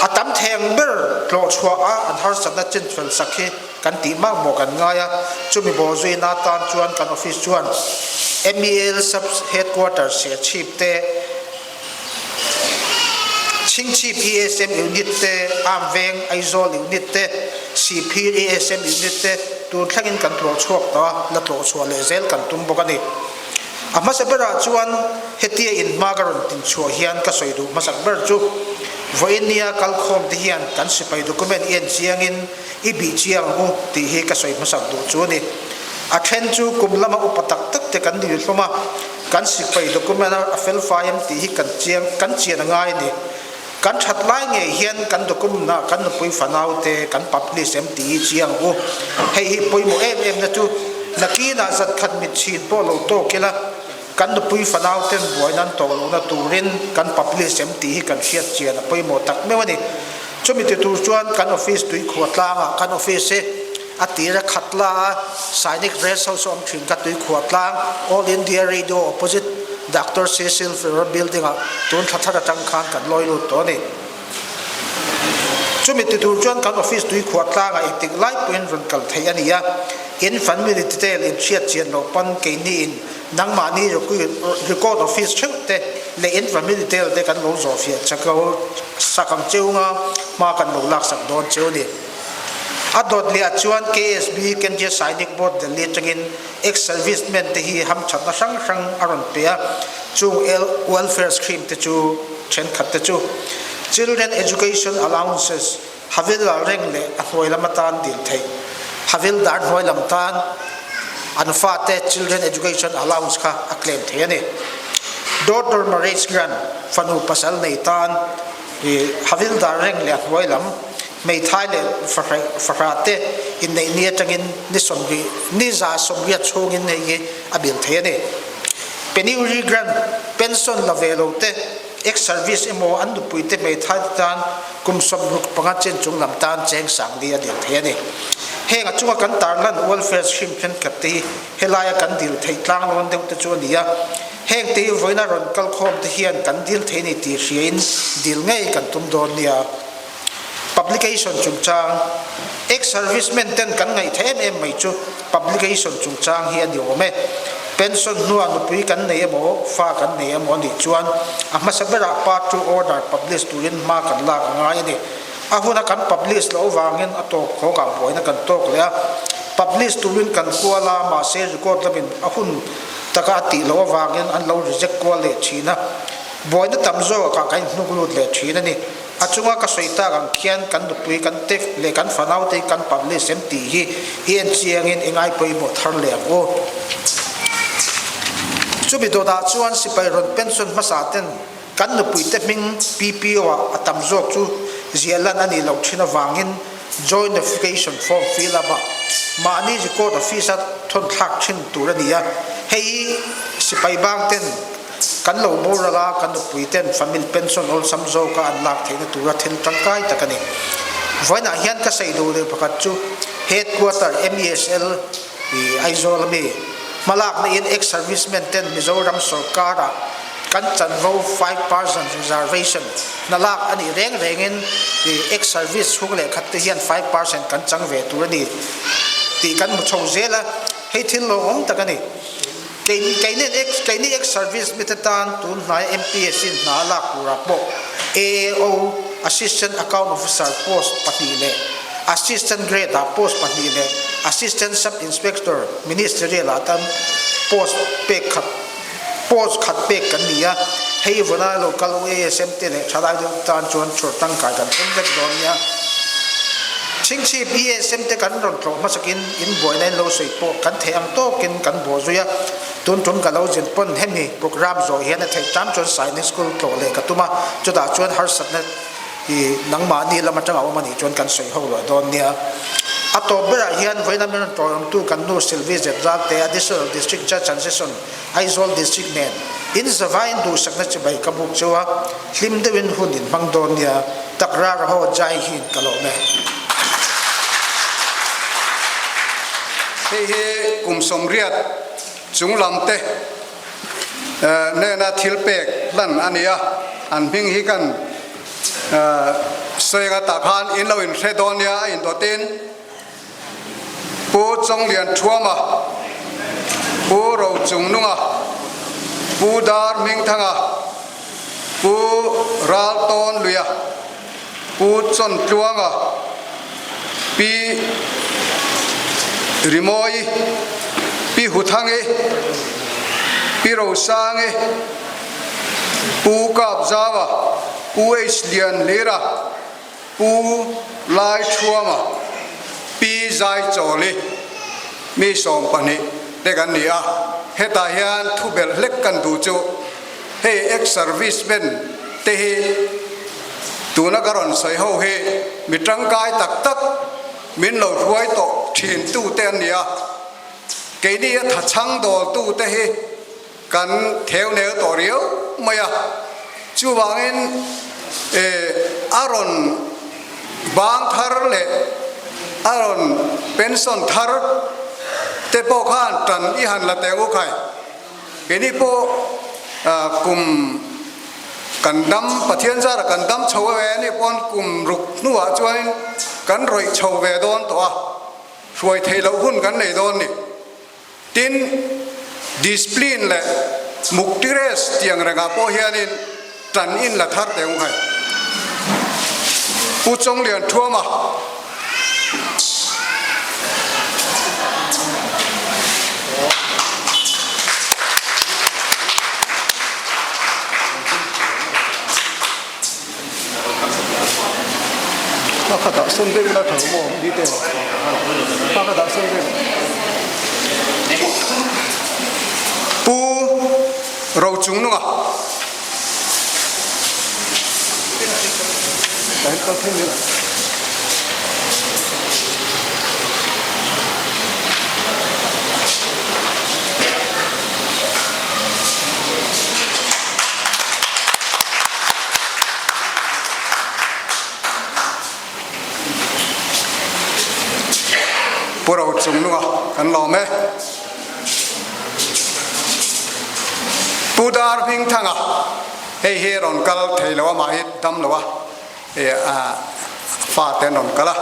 A tam theng ber tlawh chhuah a an harsatna chinfel sak hi kan tih mak maw kan ngai a, chumi bawh zuina atan chuan kan office chuan MEL Sub Headquarters Serchhip te, Chhingchhip ESM Unit te, Arm Veng Aizawl Unit te, Sihphir ESM Unit te tun thlengin kan tlawh chhuak tawh a, la tlawh chhuah leh zel kan tum bawk a ni. A hmasa berah chuan hetia inhma ka rawn tin chhuah hian ka sawi duh hmasak ber chu vawiin nia kalkhawm te hian kan sipai document i en chiangin i bih chiang ang u tih hi ka sawi hmasak duh chu a ni. A then chu kum lama upa tak tak te kan ni hlawm a, Kan sipai document a a felfai em tih hi kan chiang kan chian a ngai a ni. Kan that lai ngei hian kan document ah kan nupui fanau te kan publish em tih hi chiang u. Hei hi pawimawh em em na chu nakinah zat khat mit chhin pawh lo tawk ila kan nupui fanau ten buai nan tawh lohna turin kan publish em tih hi kan hriat chian a pawimawh tak meuh a ni. Chumi ti tur chuan kan office tuikhuah tlangah kan office hi A tir a khat la a, Sainik Rest House a awm thin kha tuikhuah tlang, All India Radio opposite Doctor Cecil Ferrer Building ah tun thla thar atang khan kan lawi lut tawh a ni. Chumi ti tur chuan kan office tuikhuah tlangah engtik lai pawhin rawn kal theih a ni a, in family detail in hriat chian loh pawn keini in nangmahni record office theuh te leh in family detail te kan lo zawhfiah chak lo sak ang cheu nga hma kan lo laksak dawn cheu a ni. A dawt leh ah chuan KSB, Kendriya Sainik Board Delhi atangin ex-servicemen te hi hamthatna hrang hrang a rawn pe a, chung welfare scheme te chu thenkhat te chu Children Education Allowances, Havildar reng leh a hnuai lam atan dil theih, Havildar hnuai lam tan an fate Children Education Allowance kha a claim thei a ni. Daughter Marriage Grant, fanu pasal nei tan Havildar reng leh a hnuai lam, Hmeithai leh fahrah te inneih ni atangin ni 80, ni 180 chhungin hei hi a bil thei a ni. Penury Grant, pension la ve lo te, ex-service emaw an nupui te hmeithai te tan kum 65 chen chung lam tan cheng sang li a dil thei a ni. Heng a chunga kan tarlan welfare scheme thenkhat te hi helaia kan dil theih tlanglawn deuh te chu a ni a. Heng te hi vawiina rawn kalkhawm te hian kan dil thei ni tih hriain dil ngei kan tum dawn nia. Publication chungchang, Ex-servicemen ten kan ngaih theih em em mai chu publication chungchang hi a ni awm e. Pension hnua nupui kan nei emaw, fa kan nei emaw a nih chuan a hmasa berah Part Two Order publish turin hma kan lak a ngai a ni. A huna kan publish loh vangin a tawp khawkah buaina kan tawk leh a. Publish turin kan kual a, mahse record lamin a hun taka a tih loh avangin an lo reject kual leh thin a. Buaina tam zawkah kan inhnuk lut leh thin a ni. A chunga ka sawi tak ang khian kan nupui kan te leh kan fanau te kan publish em tih hi i en chiangin i ngai pawimawh thar leh ang u. Chumi dawtah chuan sipai rawn pension hmasa ten kan nupui te hming PPO ah a tam zawk chu ziah lan a nih loh thin avangin Joint Notification Form fill up a mahni record office a thawn thlak thin tur a ni a, hei hi sipai bang ten Kan lo boral a, kan nupui ten family pension awlsam zawka an lak theihna tura thil tangkai tak a ni. Vawiinah hian ka saih duh leh pakhat chu Headquarter MESL i Aizawl ami hmalakna in ex-servicemen ten Mizoram sorkara kan chanvo 5% reservation hna lak a nih reng rengin i ex-service chhung leh khat te hian 5% kan chang ve tur a ni tih kan hmu chho zel a, hei thil lawmawm tak a ni. Keini keini ex service mite tan tun hnai MPSC in hna a lak turah pawh AAO, Assistant Account Officer post pahnih leh Assistant Grade ah post pahnih leh Assistant Sub Inspector Ministerial ah tan post pek khat post khat pek kan ni a, hei vawna local UASM te leh thalai deuh tan chuan chhawr tangkai kan tum vek dawn nia. Chhingchhip ESM te kan rawn tlawh hmasakin in buaina in lo sawi pawh kan theih ang tawkin kan bawh zui a, tun tum ka lo zin pawn hemi program zawh hian a theih tam chuan Sainik School tlawh leh ka tum a, chutah chuan harsatna hi nangmahni lam atanga awm a nih chuan kan sawi ho luah dawn nia. A tawp berah hian vawiin a min rawn tawngtu kan nu Sylvie Zepzal te Additional District Judge and Session Aizawl District nen in zavaiin duhsakna chibai ka buk chu a, hlim deuhin hun in hmang dawn nia, takrar ho Jai Hind ka lawm e. Hei hi kum 80 chung lam te hnena thil pek hlan a ni a, an hming hi kan sawi anga tah khan in lo inhre dawn nia a indawtin. Pu Chawnglian Thuama, Pu Rochungnunga, Pu Dar Hmingthanga, Pu Raltawn Luia, Pu Chawntluanga, Pi Rimawi, Pi Huthangi, Pi Rosangi, Pu Kapzawa, Pu H Lianhlira, Pu Laithuama, Pi Zaichawli, mi 12 te kan ni a, hetah hian thu belh hlek kan duh chu hei ex-servicemen te hi tuna ka rawn sawi ho hi mi tangkai tak tak min lo hruai tawh thin tu te an ni a, keini a thachhang dawl tu te hi Kan theu nel tawh riau mai a, chuvangin a rawn bang thar leh a rawn pension thar te pawh khan tan i han la teng u khai. Keini pawh kum kan dam, Pathian zara kan dam chho ve anih pawn kum ruk hnuah chuanin kan rawih chho ve dawn tawh a, hruai theih loh hun kan nei dawn ni. Tin, discipline leh mukti-res tiang rengah pawh hianin tan in la thar teh ung hai. Pu Chawnglian Thuama. Pu Rochungnunga. Pu Rochungnunga kan lawm e. Pu Dar Hmingthanga hei hi rawn kal thei lo a mah hi dam lo a a fate an rawn kal a.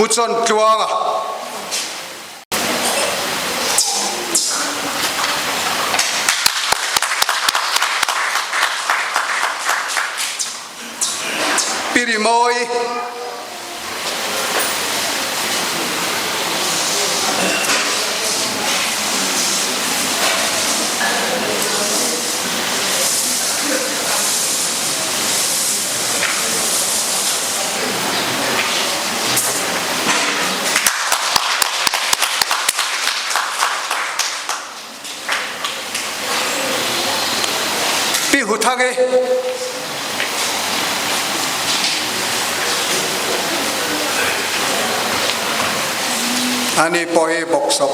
Pu Chawntluanga. Pi Rimawi. Pi Huthangi. Ani pawh hi bawksawp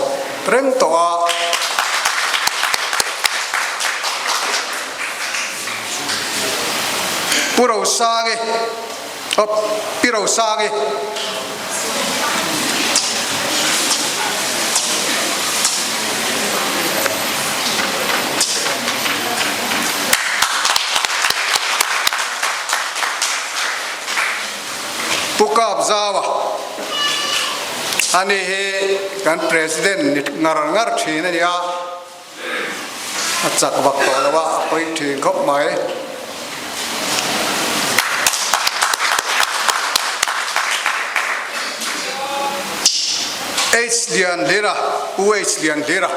reng tawh a. Pu Rosangi, oh, Pi Rosangi. Pu Kap Zaua, ani hi kan President ni ngar ngar thin a ni a. A chak vak tawh lo a, a pawi thin khawp mai. H Lianhlira, Pu H Lianhlira.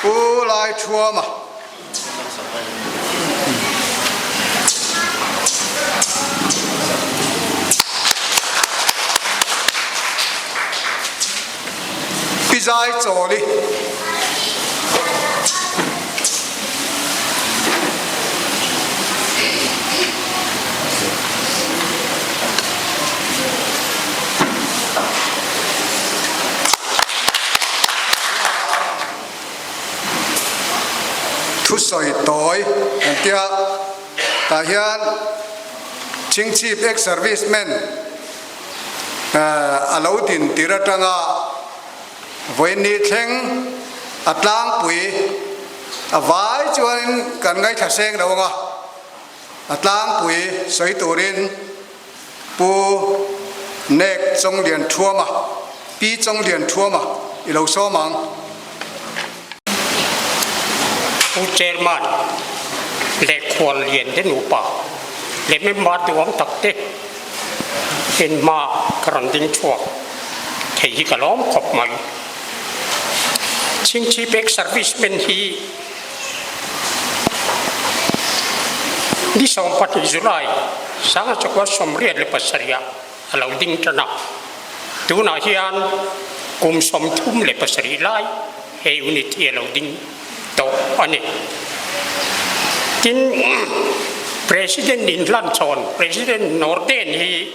Pu Laithuama. Pi Zai Chawli. Thusawi tawi an tia tah hian Chingchhip ex serviceman a lo din tir atanga vawiinni thleng a tlangpui a vai chuanin kan ngaithla seng lo ang a, a tlangpui sawi turin Pu Nek Chawnglian Thuama, Pi Chawnglian Thuama i lo sawm ang. Pu Chairman leh Khuallian te nupa leh member duang tak te en hma ka rawn ding chhuak thei hi ka lawm khawp mai. Chhingchhip Ex-Servicemen hi Ni 12 July 1987 ah a lo ding tan a, tunah hian kum 37 lai he unit hi a lo ding tawh a ni. Tin, President inhlan chhawn President Norden hi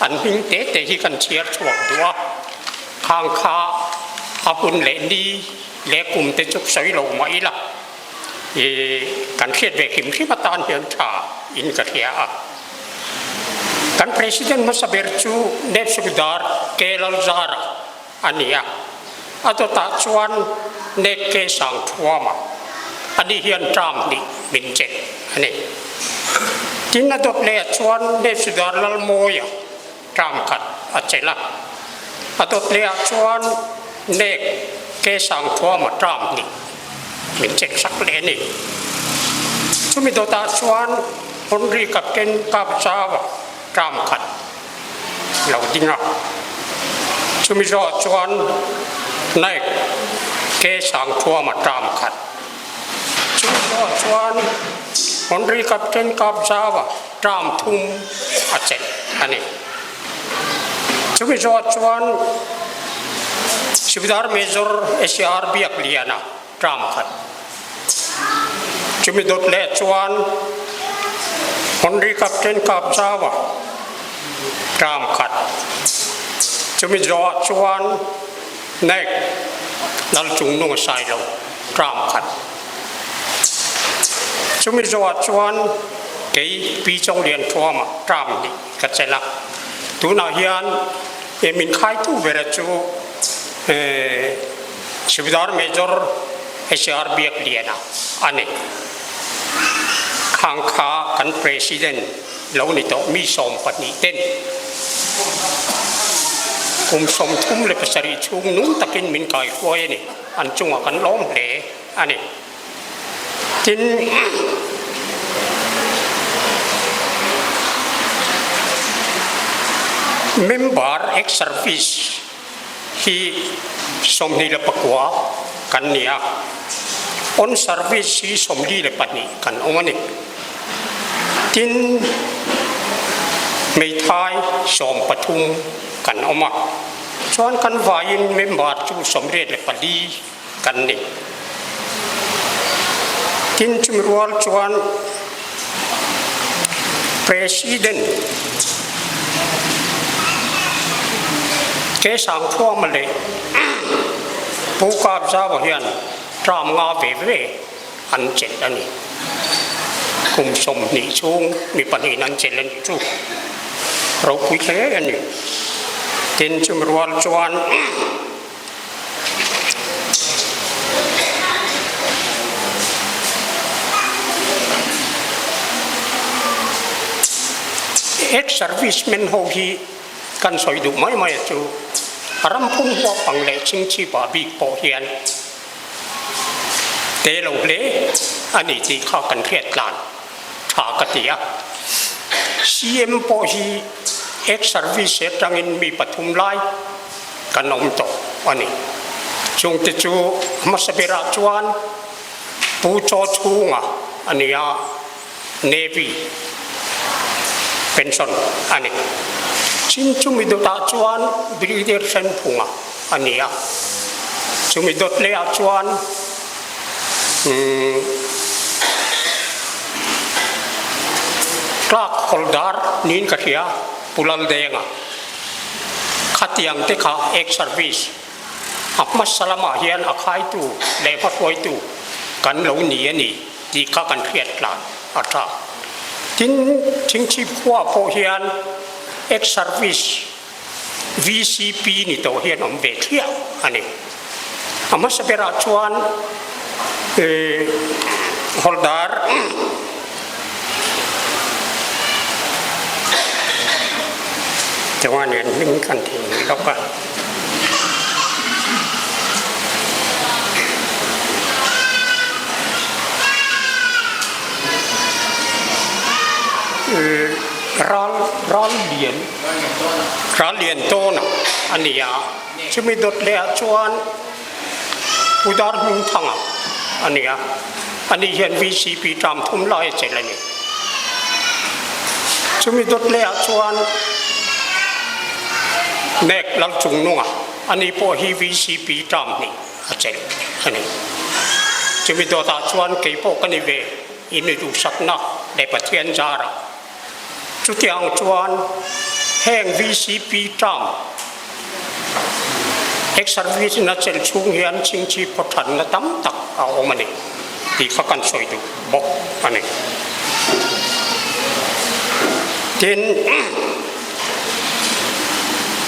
an hming te te hi kan chhiar chhuak duh a, khang kha a hun leh ni leh kum te chu sawi lo mah ila i kan hriat ve hrim hrim atan hian tha in ka hria a. Kan President hmasa ber chu Nepsukdar K Lalzara a ni a, a dawtah chuan Nek K Sangthuama a ni hian term hnih min chet a ni. Tin a dawt leh ah chuan Nepsukdar Lalmawia term khat a chelh a, a dawt leh ah chuan Nek Ke Sangthuama term hnih min chelh sak leh a ni. Chumi dawtah chuan Henry Captain Kapzawa term khat lo ding a, chumi zawhah chuan Naik Ke Sangthuama term khat, chumi zawhah chuan Henry Captain Kapzawa term thum a chelh a ni. Chumi zawhah chuan Sibidar Major SR Biakliana term khat, chumi dawt leh chuan Henry Captain Kapzawa term khat, chumi zawhah chuan Naik Lalchungnunga Sailo term khat. Chumi zawhah chuan kei Pi Chawnglian Thuama term hnih ka chelh a, tunah hian min khaitu bera chu. Subedar Major HR Biakliana a ni. Khang kha kan President lo ni tawh mi 12 ten kum 37 chhung nung takin min kaihruai a ni. An chungah kan lawm hle a ni. Tin, member ex-service hi 29 kan ni a, on service hi 42 kan awm a ni. Tin, hmeithai 13 kan awm a, chuan kan vaiin member chu 84 kan ni. Tin chumi rual chuan President Ke Sangthuama leh Pu Kapzau hian term nga ve ve an chelh a ni. Kum 20 chhung mi pahnihin an chelh a nih chu ropui hle a ni. Tin chumi rual chuan Ex-servicemen ho hi kan sawi duh mai mai a chu ram phung huap ang leh chingchhip ah bik pawh hian te lo hle a ni tih kha kan hriat tlan tha ka ti a. CM pawh hi ex-service atangin mi pathum lai kan awm tawh a ni. Chungte chu hmasa berah chuan Pu Chaw Chhunga a ni a, Navy pension a ni. Chin chumi dawtah chuan Brigadier Hrenphunga a ni a, chumi dawt lehah chuan Clerk Hawldar niin ka hria, Pu Laldenga. Khatiang te kha ex service a hmasa lamah hian a khaitu leh hmahruaitu kan lo ni a ni tih kha kan hriat tlan a tha. Tin, Chingchhip khua pawh hian ex service VCP ni tawh hian awm ve thliah a ni. A hmasa berah chuan Hawldar Chuan an hming kan thei lawk a. Ral ral lian ral lian tawn a ni a. Chumi dawt leh ah chuan Pu Dar Hmingthanga a ni a, ani hian VCP term thum lai a chelh a ni. Chumi dawt leh ah chuan Nek Lalchungnunga, ani pawh hi VCP term hnih a chelh a ni. Chumi dawt ah chuan kei pawh ka ni ve, in duhsakna leh Pathian zarah. Chutiang chuan heng VCP term ex-service na chelh chhung hian chingchi khawthanna tam tak a awm a ni tih kha kan sawi duh bawk a ni. Tin,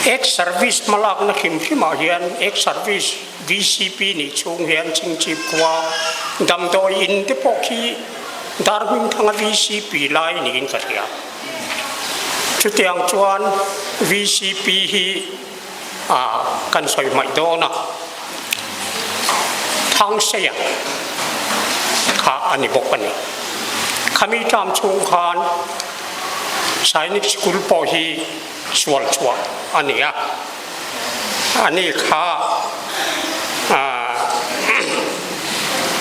ex-service hmalakna hrim hrimah hian ex-service VCP nih chhung hian chingchip khua damdawi in te pawh khi dar hmingthanga VCP lai niin ka hria. Chutiang chuan VCP hi kan sawi hmaih dawn a, Thangseia kha a ni bawk a ni. Khami term chhung khan Sainik School pawh hi sual chhuah a ni a. Ani kha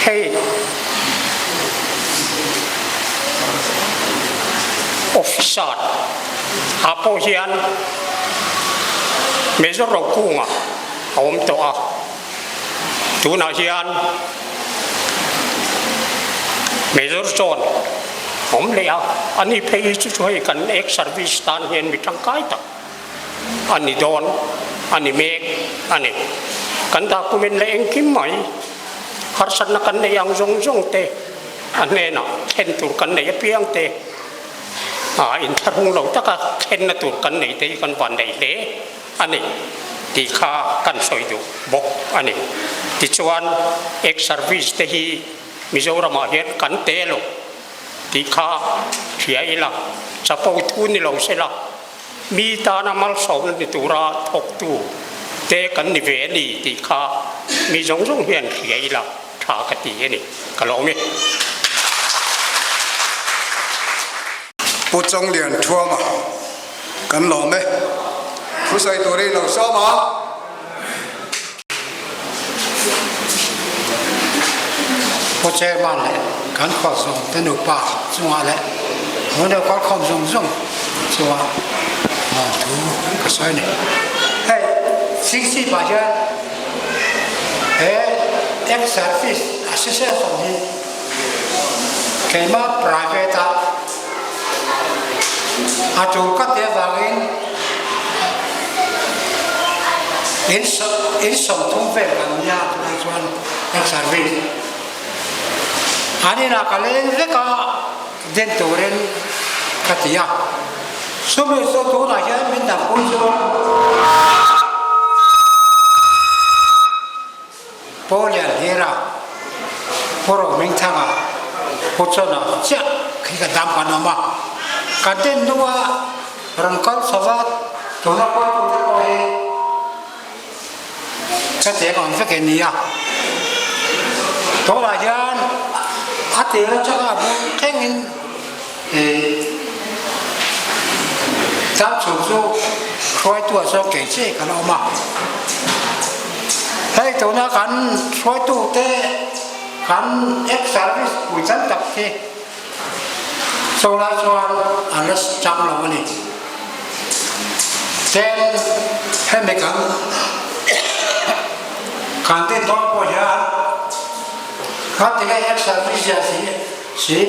hei officer ah pawh hian Major Rokunga a awm tawh a, tunah hian Major John a awm leh a, ani phei hi chu chu hei kan ex service tan hian mi tangkai tak. a ni dawn a ni mek a ni. Kan document leh engkim mai harsatna kan neih ang zawng zawng te a hnenah thlen tur kan neih apiang te a inthlahrung lo taka thlenna tur kan nei te hi kan van nei hle a ni. tih kha kan sawi duh bawk a ni. Tichuan, ex-service te hi Mizoramah hian kan te lo tih kha hria ila, chapo thu ni lo sela, mi tana malsawmna ni tura thawktu te kan ni ve a ni tih kha mi zawng zawng hian hria ila tha ka ti a ni. Ka lawm e. Pu Chawnglian Thuama kan lawm e. Thusawi turin lo sawm a. Pu Chairman leh kan khual zawng te nupa chungah leh Hmuneu kalkhawm zawng zawng chungah thu ka sawi a ni. Hei Singsi pah hian he ex-service association hi keimah private ah A tul ka te avangin in in 30 vel kan nia tunah chuan kan service an inah ka leng vek a den turin ka ti a chumi chu tunah hian min dangpui chu Pu Lianhlira, Pu Rohmingthanga, Pu Chawna chiah khi ka dam kan awm a. Kan tin hnua rawn kal chho va, tuna pawitute pawh hi chutiang awm vek in ni a. Tunah hian a tir atanga bul thlengin ih Tlangchhung chu hruaitu ah chuan kei chiah kan awm a. Hei tuna kan hruaitu te kan ex service pui tam tak hi chaw lai chuan an la chang lo a ni. Ten hemi kan kan din dawn pawh hian kan tinge ex service zia si si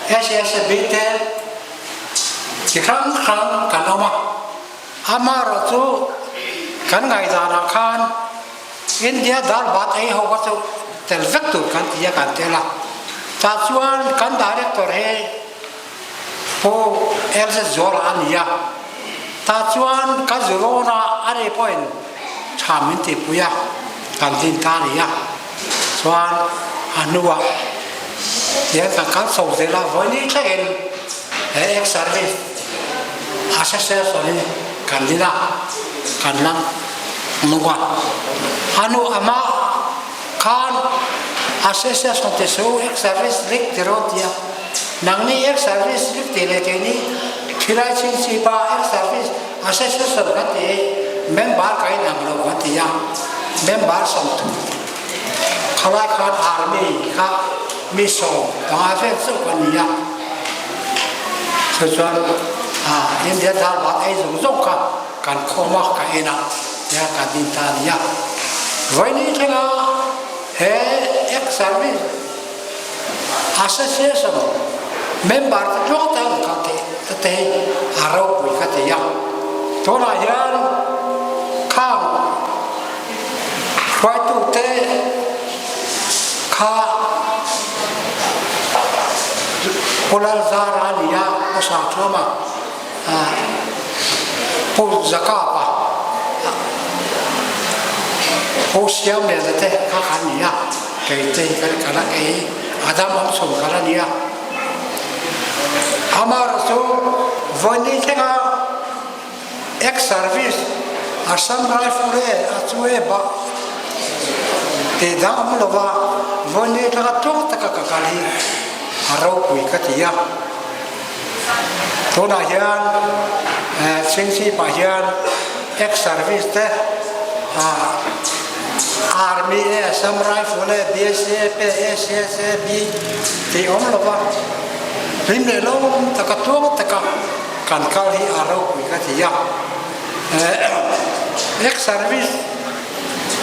SSB te chi hrang hrang kan awm a, amaherawh chu kan ngaihdanah khan India dar bat ei ho kha chu tel vek tur kan ti a kan tel a, tah chuan kan director hi Pu LZ Zuala a ni a, tah chuan ka zurawn a a ni pawhin tha min tihpui a, kan din ta a ni a, chuan a hnuah Tiang kan kal chho zel a, vawiin thlengin he ex-service association hi kan din a, kan la nung a. A nu amah khan association ti su ex-service rik ti rawn ti a, nangni ex-service rik ti leh keini Thilai Chhingchhipa ex-service association kan ti hi member ka inang lo kan ti a, member 30. Khalai khan army kha mi 15 vel chauh a ni a, chuchuan India dal bat ei zawng zawng kha kan khawm a, ka en a, tia kan din ta a ni a. Vawiin thlenga he ex-service association member te tluang te an kal theih te hi a ropui ka ti a. Tunah hian khang Hruaitute kha Pu Lalzara a ni a, Pu Sangthuama, Pu Zakapa, Pu Siamliana te kha kan ni a, kei te hi kan kal a, kei Adam awmchhun kal a ni a. Amaherawhchu vawiin thlenga Ex-service, Assam Rifle e a chu e bak tih dang awm lova vawiin atanga tawng taka ka kal hi a ropui ka ti a. Tunah hian Chhingchhipah hian ex-service te Army e, Assam Rifle e, BSF e, ACS e, B tih awm lova hlim leh lawm taka tawng taka Kan kal hi a ropui ka ti a, ex service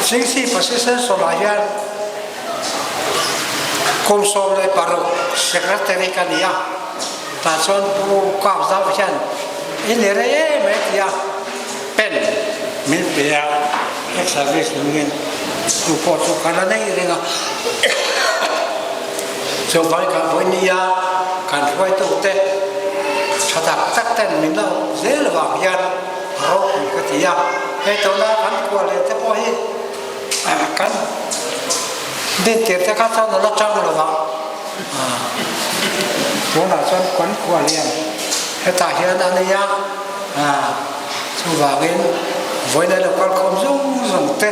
Singsi Pasisel sawmah hian kum 16 secretary ka ni a, tah chuan Pu Kap Zau hian i ni rei em mai ti a, pen min pe a, ex service nungin chu pawh chu ka la nei reng a, chuvang kan vawinia kan hruaitute Tha tak tak ten min la awm zel avang hian ropui ka ti a. Hei tuna kan khual leh te pawh hi kan dintir te kha chuan a la chang lo va, tunah chuan kan khual hian hetah hian a nei a, chuvangin vawiin a lo kalkhawm zawng zawng te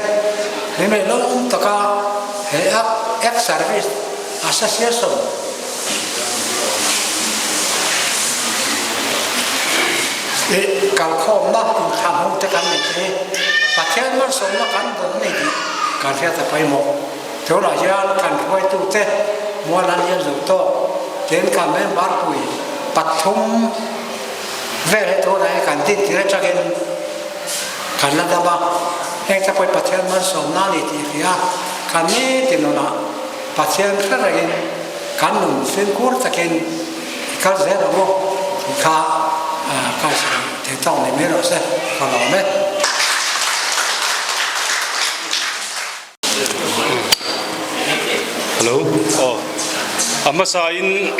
hlim leh lawm taka he Ex Service Association I kalkhawmna inthlanhung te kan neih te hi Pathian malsawmna kan dawn a ni tih kan hriat a pawimawh. Tunah hian kan hruaitute mual an lian zo tawk tin kan member pui pathum vel hi tunah hian kan din tir atangin kan la dam a, heng te pawh hi Pathian malsawmna a ni tih hria kan nitin nunah Pathian hre rengin kan nun fimkhur takin i kal zel ang u tih kha ka sawi thei tawk ni mai rawh se, ka lawm e. Hello, aw a hmasa in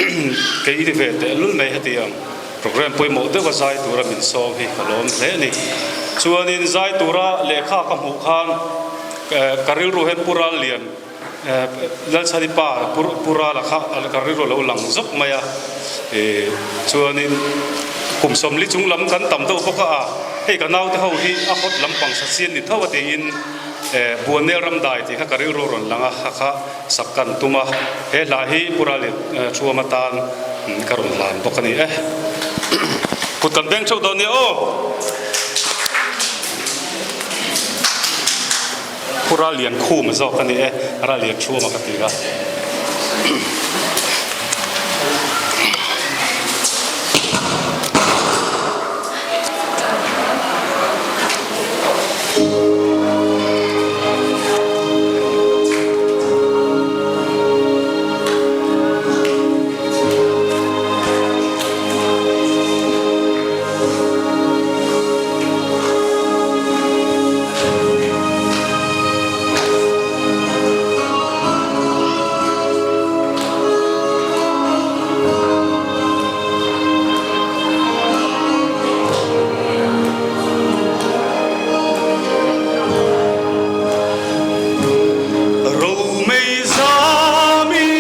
kei i ti ve teh lul mai heti ang program pawimawh deuha zai tura min sawm hi ka lawm hle a ni. Chuanin zai tura lehkha ka hmuh khan ka rilru hian Pu Rallian Lalchhani pa Pu Rala kha ka rilru a lo lang zawk mai a, chuanin kum sawmli chung lam kan tam deuh bawk a, hei ka naute ho hi a hot lampang sa chian ni tho a tiin Buanel Ramdai tih kha ka rilru a rawn lang a, kha kha sak kan tum a, he hla hi Pu Ralin Thuam atan ka rawn hlan bawk a ni e. Kut kan beng theuh dawn nia aw. Pu Rallian Khum zawk a ni e, Rallian Thuama ka ti a. Romei zami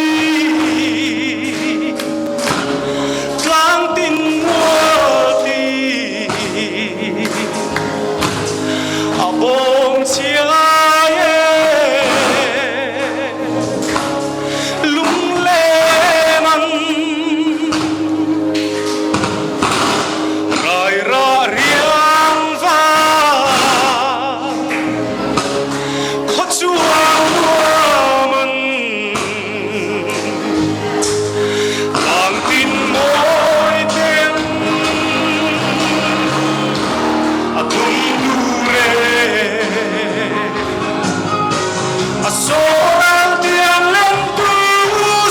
Tlangtin mualti A bawm chiai e Lunglen an Rai ra riang va Khaw chuang nuam an Tlangtin mawi ten a tum tur e. A sawl tiang lem tu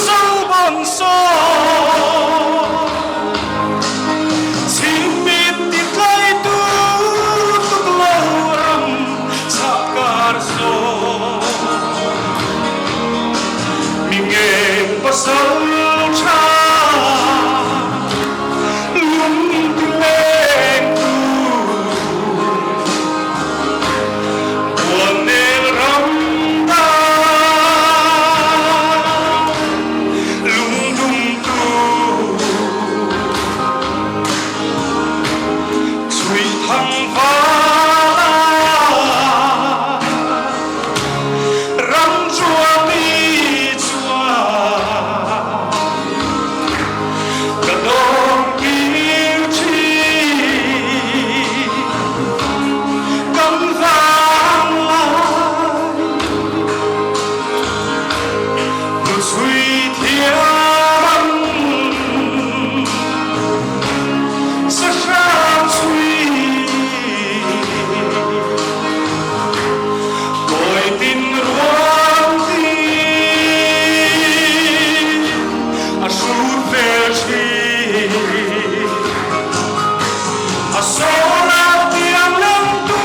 zo bang saw. Chimit ti tlai tu tuk lo ram chak kar saw. Mi ngeng pasal tha lung ti leng tu buan nel ram ta lung dum tu chhui thang vala Ram chuami chuan ka dawm kir thin. Kan vang lai nu chhui thiam sahrang chhui. Kawi tin ruang ti a hrut ve thin. A soral tiang lam tu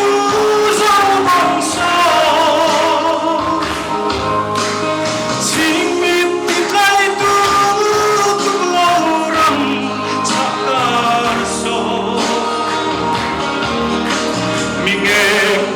zo bang sa. Chingmit ti tlai tu tuk lo ram chak tar so. Mi ngeng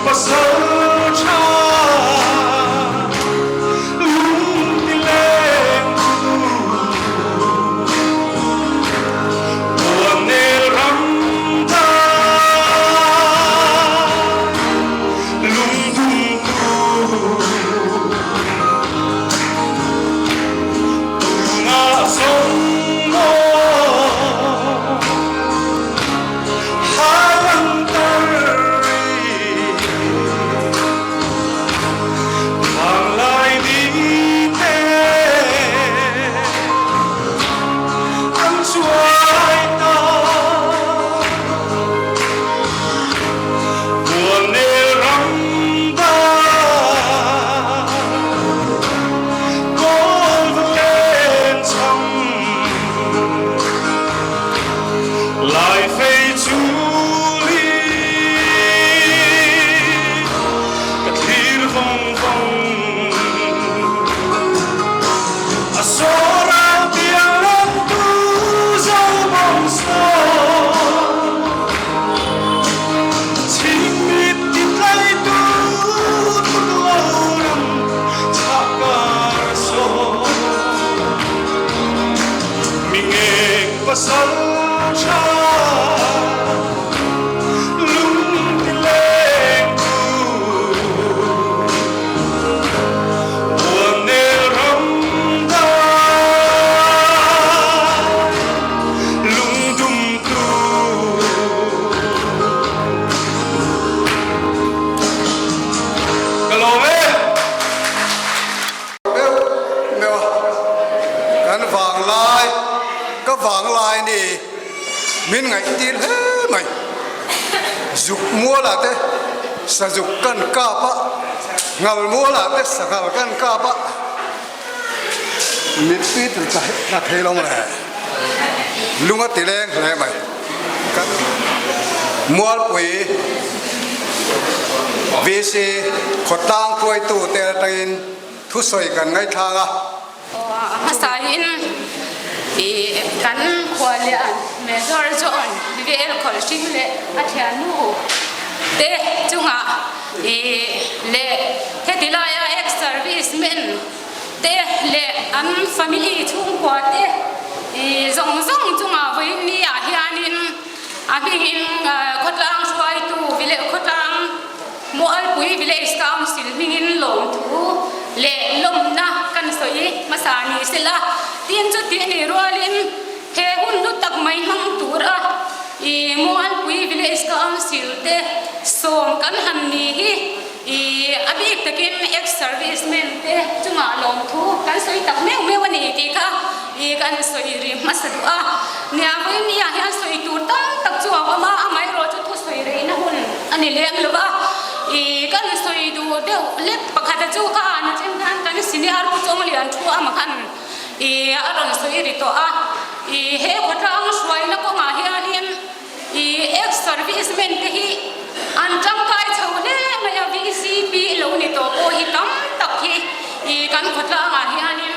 Pasal tha lung ti leng tu Buannel ram dai lung dum tu Tunah zawng maw Lai fei chuli ka thlir vawng vawng a sawrau tiang lam tu zo bawng sawn chimit ti tlai tu tut lo ram chhah kar sawn. Mi ngeng pasal tha lung ti leng tu Buannel ram dai lung dum tu. Ka lawm e. Meuh meuh a, kan vanglai, ka vanglai ni min ngaihtir hle mai. Zuk mualah te sazuk kan kap a, ngal mualah te sanghal kan kap a, mittui tla thei lo le, lung a ti leng hle mai. Kan Mualpui VC khawtlang hruaitu te atangin thusawi kan ngaihthlak a. A hmasain kan khualian Major John VL Khawlhring leh a thiannu te chungah leh heti laia ex-servicemen te leh an family chhungkua te zawng zawng chungah vawiin ni ah hianin a hmingin khawtlang hruaitu vile khawtlang Mualpui Village Council hmingin lawmthu leh lawmna kan sawi hmasa ni sela tin chuti ni rualin he hun hlu tak mai hmang tura Mualpui Village Council te sawm kan han ni hi I a bik takin ex-servicemen te chungah lawmthu kan sawi tak meuh meuh a ni tih kha i kan sawi ri hmasa duh a. Nia vawiin ni ah hian sawi tur tam tak chu a awm a, amaherawh chu thusawi reina hun a ni lem lo va. I kan sawi duh deuh lek pakhat a chu kha an then khan kan senior Pu Chawnglian thu amah khan i a rawn sawi ri tawh a. I he khawtlang hruaina kawngah hianin I ex-servicemen te hi an tangkai chho hle mai a, VCP lo ni tawh pawh hi tam tak hi i kan khawtlangah hianin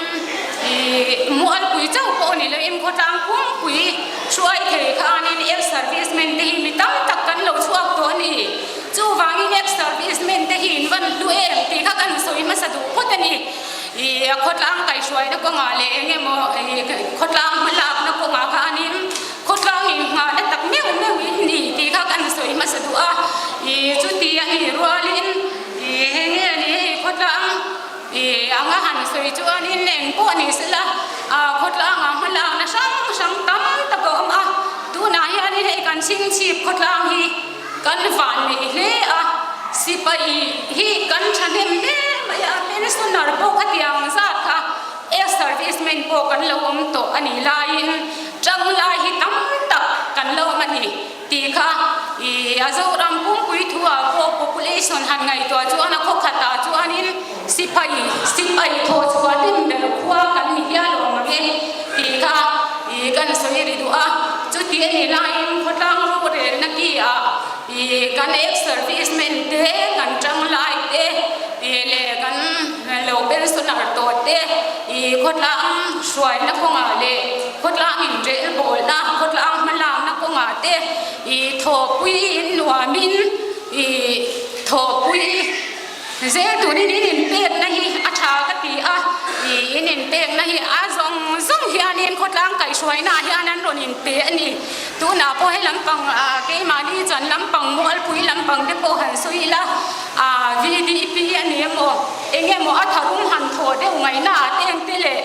i mualpui chauh pawh ni loin khawtlang pumpui hruai thei khanin ex-servicemen te hi mi tam tak kan lo chhuak tawh a ni. Chuvangin ex-servicemen te hi in van hlu em tih kha kan sawi hmasa duh phawt a ni. I khawtlang kaihhruaina kawngah leh eng emaw i khawtlang hmalakna kawngah khanin Khawtlang in nghahna tak meuh meuh in ni tih kha kan sawi hmasa duh a, i chuti a nih rualin i hei nge ni hei khawtlang i anga han sawi chuanin eng pawh ni sela a khawtlang ah hmalakna hrang hrang tam tak a awm a, tunah hianin hei kan chhingchhip khawtlang hi kan van nei hle a, sipai hi kan thahnem hle mai a, pensioner pawh khatiang zat kha Air service men pawh kan lo awm tawh a nih laiin tang lai hi tam tak kan lo awm a ni tih kha i a Zoram pumpui thu ah pawh population han ngaihtuah chuan a khaw khatah chuanin sipai sipai thawh chhuah hlim ber khua kan ni hial awm ang e tih kha i kan sawi ri duh a. Chuti a nih laiin khawtlang rorelna ki ah i kan ex service men te kan tang lai te leh kan lo pensioner tawh te i khawtlang hruaina kawngah leh khawtlang inrel bawlna khawtlang hmalakna kawngah te i thawhpui in nuamin i Thawhpui zel turin in inpekna hi a tha ka ti a, in inpekna hi a zawng zawng hianin khawtlang kaihhruainaah hian an rawn inpe a ni. Tunah pawh he lampang keimahni chuan lampang mualpui lampang te pawh han sawi ila, VDP a ni emaw eng emaw a tharum han thawh deuh ngaihnaah te engte leh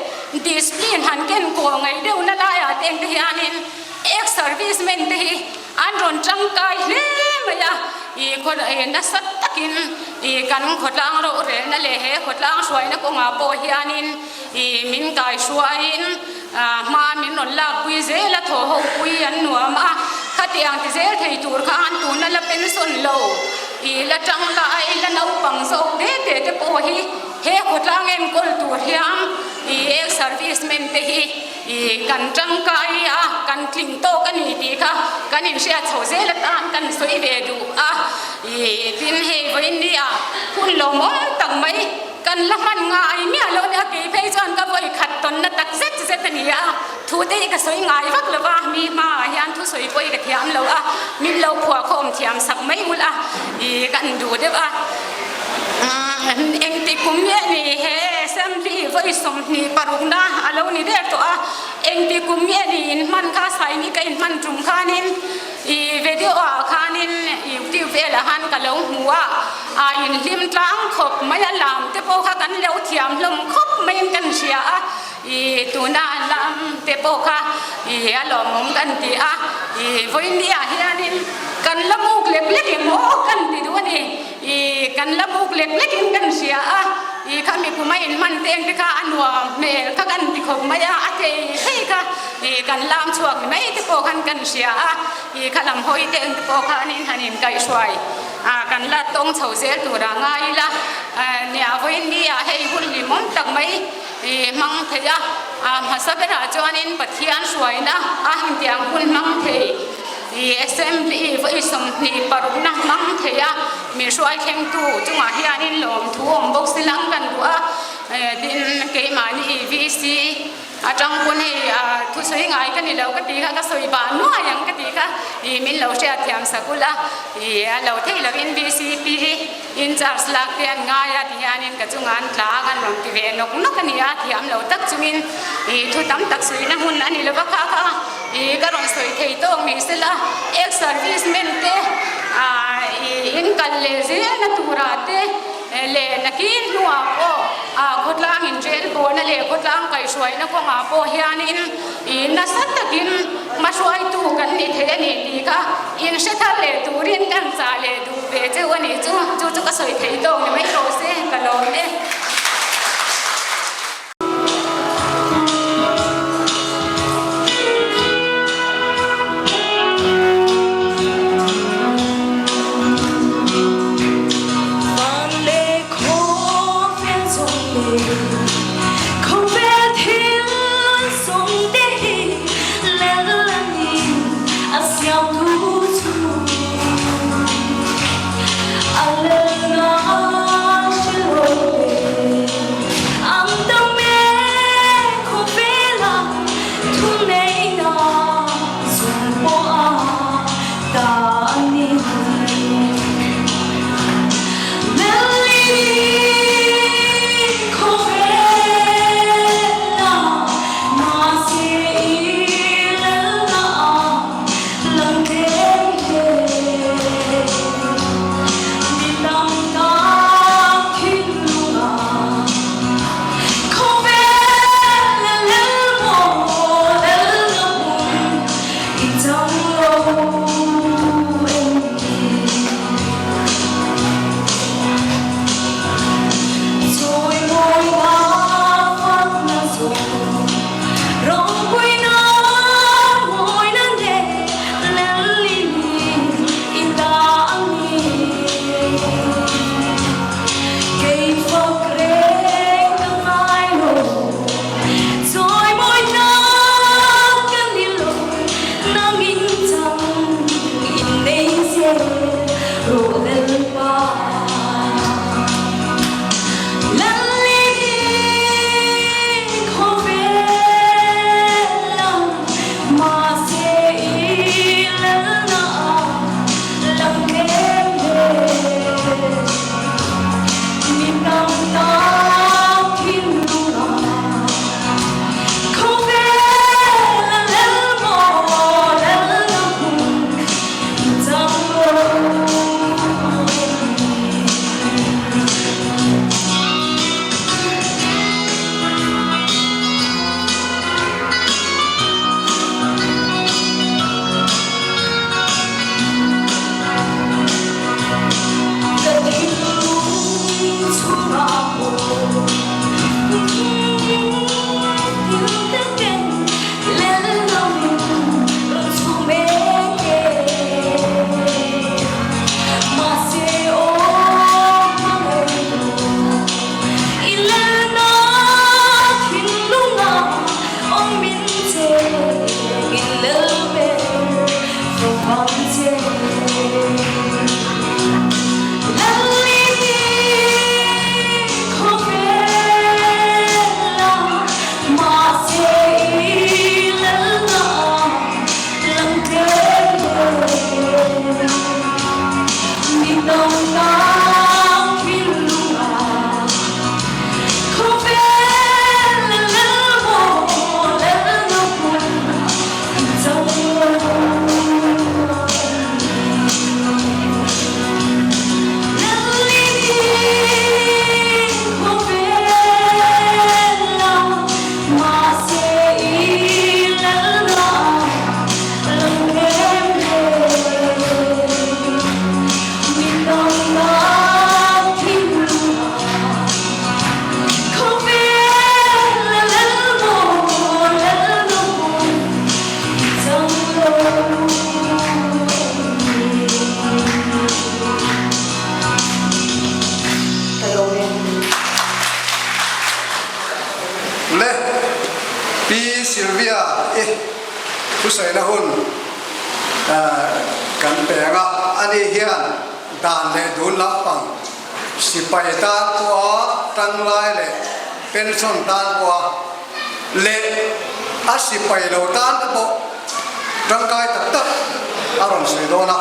discipline han ken kaw ngaih deuhna laiah te engte hianin ex-servicemen te hi An rawn tangkai hle mai a, i khaw nasa takin i kan khawtlang rorelna leh he khawtlang hruaina kawngah pawh hianin i min kaihruaiin hma min rawn lakpui zel a, thaw ho pui an nuam a, khatiang ti zel thei tur kha an tuna la pension lo, i la tang lai la naupang zawk te te te pawh hi he khawtlang enkawl tur hian i ex-servicemen te hi I kan tangkai a, kan tling tawk a ni tih kha kan inhriat chho zel atan kan sawi ve duh a. I tin hei vawiin nia hun lawmawm tak mai kan la hman ngai miah lo nia kei phei chuan ka vawi khat tawnna tak zet zet a ni a. Thu te hi ka sawi ngai vak lo va, mi hmaah hian thu sawi pawh hi ka thiam lo a, min lo phuahkhawm thiam sak mai ul a, i kan duh deuh a. Engti kum nge ni he assembly vawi 26 na a lo ni der tawh a, engti kum nge ni in hman kha saini ka in hman tum khanin i video ah khanin youtube velah khan ka lo hmu a, a in hlim tlang khawp mai a lam te pawh kha kan lo thiam hlawm khawp maiin kan hria a, i tuna lam te pawh kha i a lawmawm kan ti a, i vawiin ah hianin kan la buk lek lek em aw kan ti duh a ni. I kan la buk lek lek in kan hria a, i kha mikum a in hman teng te kha a nuam hmel kha kan ti khawp mai a, a thei thei kha i kan lam chhuak ni mai te pawh khan kan hria a, i kha lam hawi teng te pawh khan in han in kaihhruai a, kan la tawng chho zel tur a ngai ila, nia vawiin ni ah hei hun hlimawm tak mai i hmang thei a, a hmasa berah chuanin Pathian hruaina a intiang hun hmang thei. I Assembly vawi 26 na hmang thei a, min hruai thlengtu chungah hianin lawmthu awm bawk si lang kan duh a, tin keimahni VC atang pawn hei thusawi ngai ka ni lo ka ti kha ka sawi bah nuai ang ka ti kha i min lo hriatthiam sak ula, i a lo theih lovin VCP in charge lak te an ngai a ti hianin ka chungah an tla a kan rawn ti ve nawk nawk a ni a, thiam lo tak chungin i thu tam tak suihna hmun a ni lova kha kha i ka rawn sawi thei tawk ni sela ex service men te i in kal leh zelna turah te leh nakin hnuah pawh khawtlang in rel bawhna leh khawtlang kaihhruaina kawngah pawh hianin I nasa takin hmahruaitu kan ni thei a ni tih kha in hre thar leh turin kan chah leh duh ve cheu a nih chu. Chu chu ka sawi thei tawk ni mai rawh se, ka lawm e. Le Pi Sylvia i thusaina hun kan peng a, ani hian dan leh dun lampang sipai tan pawha tanglai leh pension tan pawha leh a sipai lo tan te pawh tangkai tak tak a rawn sawi dawn a,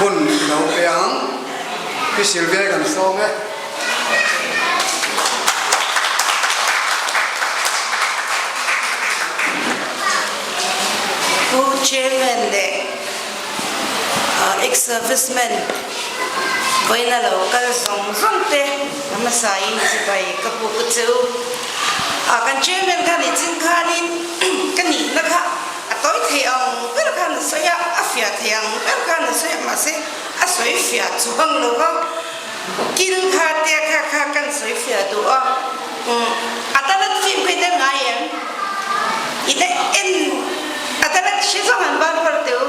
hun i lo pe ang. Pi Sylvia kan sawm e. Pu Chairman leh Ex-servicemen vawiina lo kal zawng zawng te a hmasain chibai ka puk a che u. Kan Chairman khan i chin khanin ka nihna kha a tawi thei ang ber khan a sawi a, a fiah thei ang ber khan a sawi a, mahse a sawi fiah chuang lo va. Kil kha te kha kha kan sawi fiah duh a, Adalat film kha i tel ngai em? I te en Adalat hre zawng an ban par teu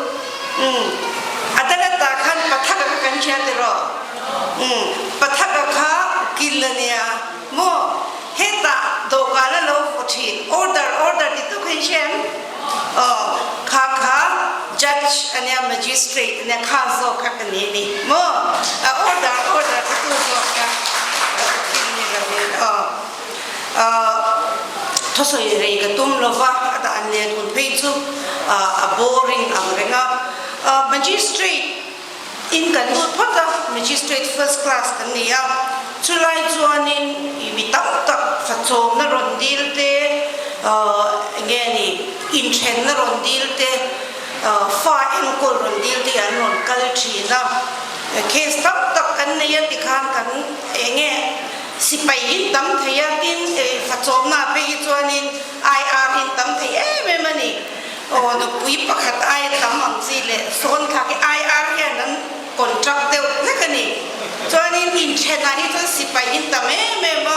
Adalat ah khan Pathaka kha kan hria tiraw? Pathaka kha ukil a nia maw? Hetah dawhkan a lo vaw thin order order ti tu kha in hria em? Aw kha kha judge a nia magistrate a nia kha zawk kha ka ni ni maw a order order ti tu zawk kha ukil ni lovin aw thusawi rei ka tum lova a dah an leh dun phei chu a boring ang reng a magistrate In kan lut phawt a, Magistrate First Class kan ni a, chulai chuanin i mi tam tak fachawmna rawn dil te, enge ni, inthenna rawn dil te, fa enkawl rawn dil te an rawn kal thin a, case tam tak kan nei a tikhan kan enge sipai in tam thei a, tin fachawmna ah phei hi chuanin IR in tam thei em em a ni. Aw nupui pakhat aia tam ang chi leh sawn thlak hi IR hian an contract deuh hlek a ni. Chuanin inthenah hi chuan sipai in tam em em a,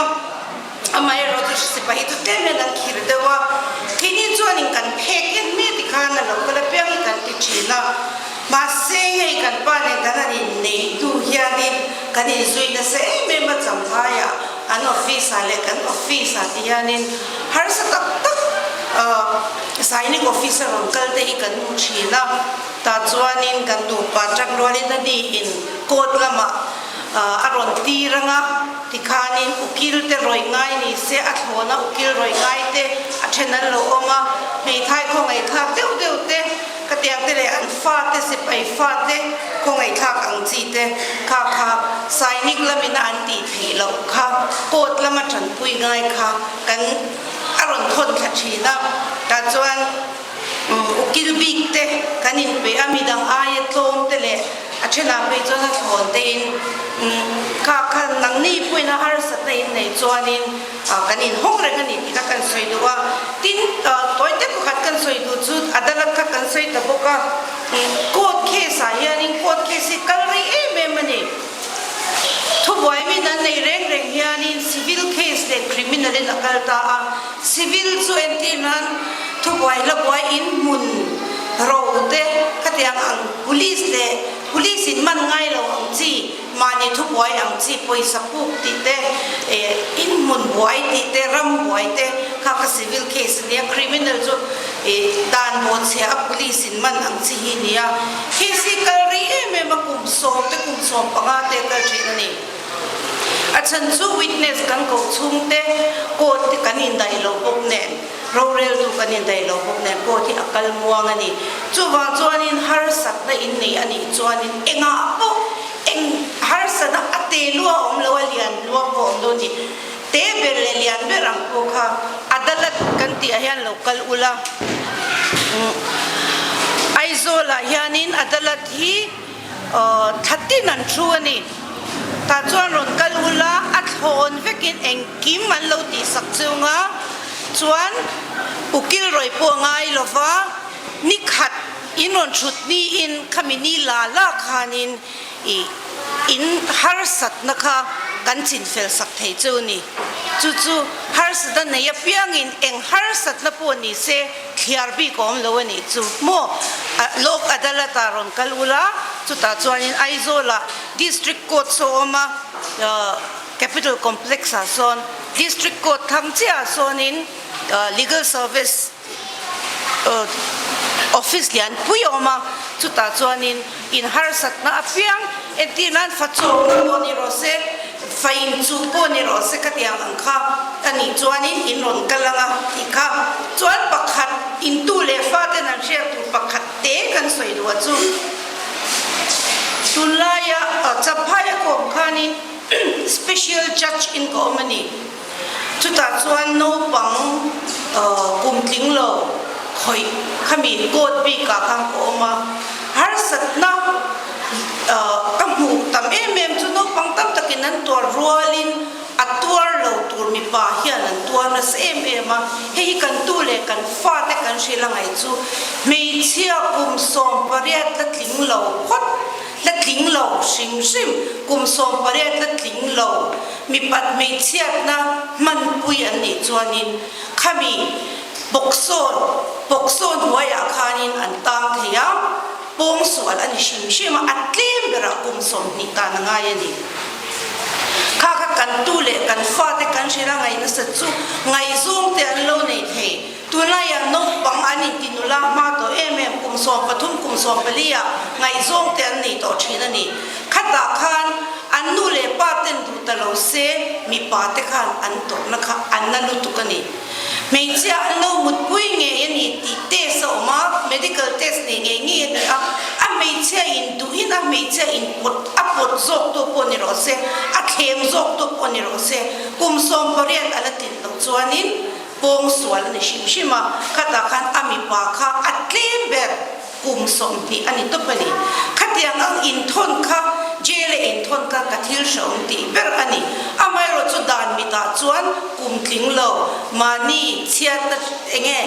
amaherawh chu sipai hi chu tlem hian an khir deuh a. Keini chuanin kan phek en mek tikhan a lo kal apiang hi kan ti thin a. Mahse hei kan pa nen kan han inneitu hianin kan inzui nasa em em a Champhaiah an office ah leh kan office ah ti hianin harsa tak tak Sainik office a rawn kal te hi kan hmu thin a, tah chuanin kan nupa tang rualin a niin court lamah a rawn tir ang a, tikhanin ukil te rawih ngai ni se a thlawna ukil rawih ngai te a then an lo awm a, hmeithai khawngaihthlak deuh deuh te Ka tiangte leh an fate sipai fate khawngaihthlak ang chi te kha kha Sainik lamina an tih theih loh kha court lama tanpui ngai kha kan a rawn thawn thla thin a, tah chuan ukil bik te kan inpe a, midang aia tlawm te leh a thenah phei chuan a thlawn te in kha kha nangni pawhin a harsatna in neih chuanin Kan inhawng reng a ni tih kha kan sawi duh a, tin tawite pakhat kan sawi duh chu adalat kha kan sawi ta bawk a, court case ah hianin court case hi kal rei em em a ni. Thubuai min an nei reng reng hianin civil case leh criminal in a kal ta a, civil chu entir nan thubuai la buai in hmun ro te khatiang ang police leh police in man ngai lo ang chi, Mahni thubuai ang chi pawisa puk tih te, in hmun buai tih te, ram buai te kha kha civil case a nia, criminal chu dan bawhchhia a police in man ang chi hi nia. Case hi kal rei em em a, kum sawm te kum 15 te a kal thin a ni. A chhan chu witness kan koh chhung te court te kan indaih loh bawk nen, roreltu kan indaih loh bawk nen court hi a kal muang a ni. Chuvang chuanin harsatna in nei a nih chuanin engah pawh. ber ang pawh kha Adalat kan tih ah hian lo kal ula. Aizawl ah hianin Adalat hi thla tin an thu a ni. Tah chuan rawn kal ula a thlawn vekin engkim an lo tihsak chung a, chuan ukil rawih pawh a ngai lo va, ni khat in rawn thut niin khami ni la la khanin ih in harsatna kha kan chinfel sak thei chu a ni. Chu chu harsatna nei apiangin eng harsatna pawh ni se thliar bik a awm lo a nih chu maw? Lok Adalat ah rawn kal ula, chutah chuanin Aizawl-ah District Court saw a awm a, Capital Complex ah sawn District Court thang chiah ah sawnin Legal Service Office lian pui a awm a, chutah chuanin in harsatna apiang entir nan fa chawkna pawh ni rawh se, fa inchuh pawh ni rawh se khatiang ang kha a nih chuanin in rawn kal ang a tih kha chuan pakhat intu leh faten an hriat tur pakhat te kan sawi duh a chu tunlaia Champhai a kawm khanin Special Judge in ka awm a ni. Chutah chuan naupang kum tling lo khawih khami court bikah khan ka awm a, harsatna ka hmuh tam em em chu naupang tam takin an tuar rualin a tuar lo tur mipa hian an tuar nasa em em a, hei hi kan tu leh kan fate kan hrilh a ngaih chu hmeichhia kum 18 la tling lo phawt la tling lo hrim hrim kum 18 la tling lo Mipat hmeichhiatna hmanpui an nih chuanin khami bawksawn bawksawn hnuaiah khanin an tang thei a, pawngsual a ni hrim hrim a, a tlem berah kum 20 tan a ngai a ni. Kha kha kan tu leh kan fate kan hrilh a ngaih nasa chu ngaihzawng te an lo nei thei. Tunlaiah naupang an inti nula hma tawh em em kum 13 kum 14 ah ngaihzawng te an nei tawh thin a ni. Khatah khan an nu leh pa ten duh ta lo se mipa te khan an tawrhna kha an na lutuk a ni. Hmeichhia an lo mutpui ngei a ni tih test a awm a, medical test nei ngei ngei a ni a, a hmeichhia in duhin a hmeichhia in pawt a pawt zawk tu pawh ni rawh se, a thlem zawk tu pawh ni rawh se, kum 18 a la tlin loh chuanin Pawngsual a ni hrim hrim a, khatah khan a mipa kha a tlem ber kum 20 a ni tawp a ni. Khatiang ang inthawn kha jail a inthawn kha ka thil hrehawm tih ber a ni. Amaherawh chu dan mitah chuan kum tling lo mahni chhiatna enge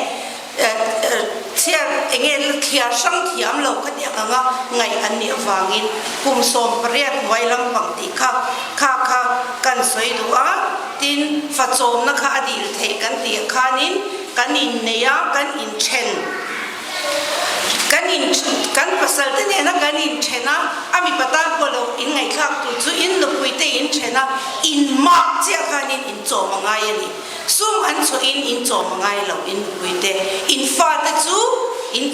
chhiat enge thliar hrang thiam lo khatiang anga ngaih an nih avangin kum 18 hnuai lampang tih kha kha kha kan sawi duh a. Tin, fachawmna kha a dil theih kan tih khanin kan innei a, kan inthen, kan in, kan pasal te nena kan inthen a, a mipa tan pawh lo inngaihthlak tur chu in nupui te inthen a, in mak chiah khanin inchawm a ngai a ni. Sum an chhuahin inchawm a ngai lo in nupui te, in fate chu in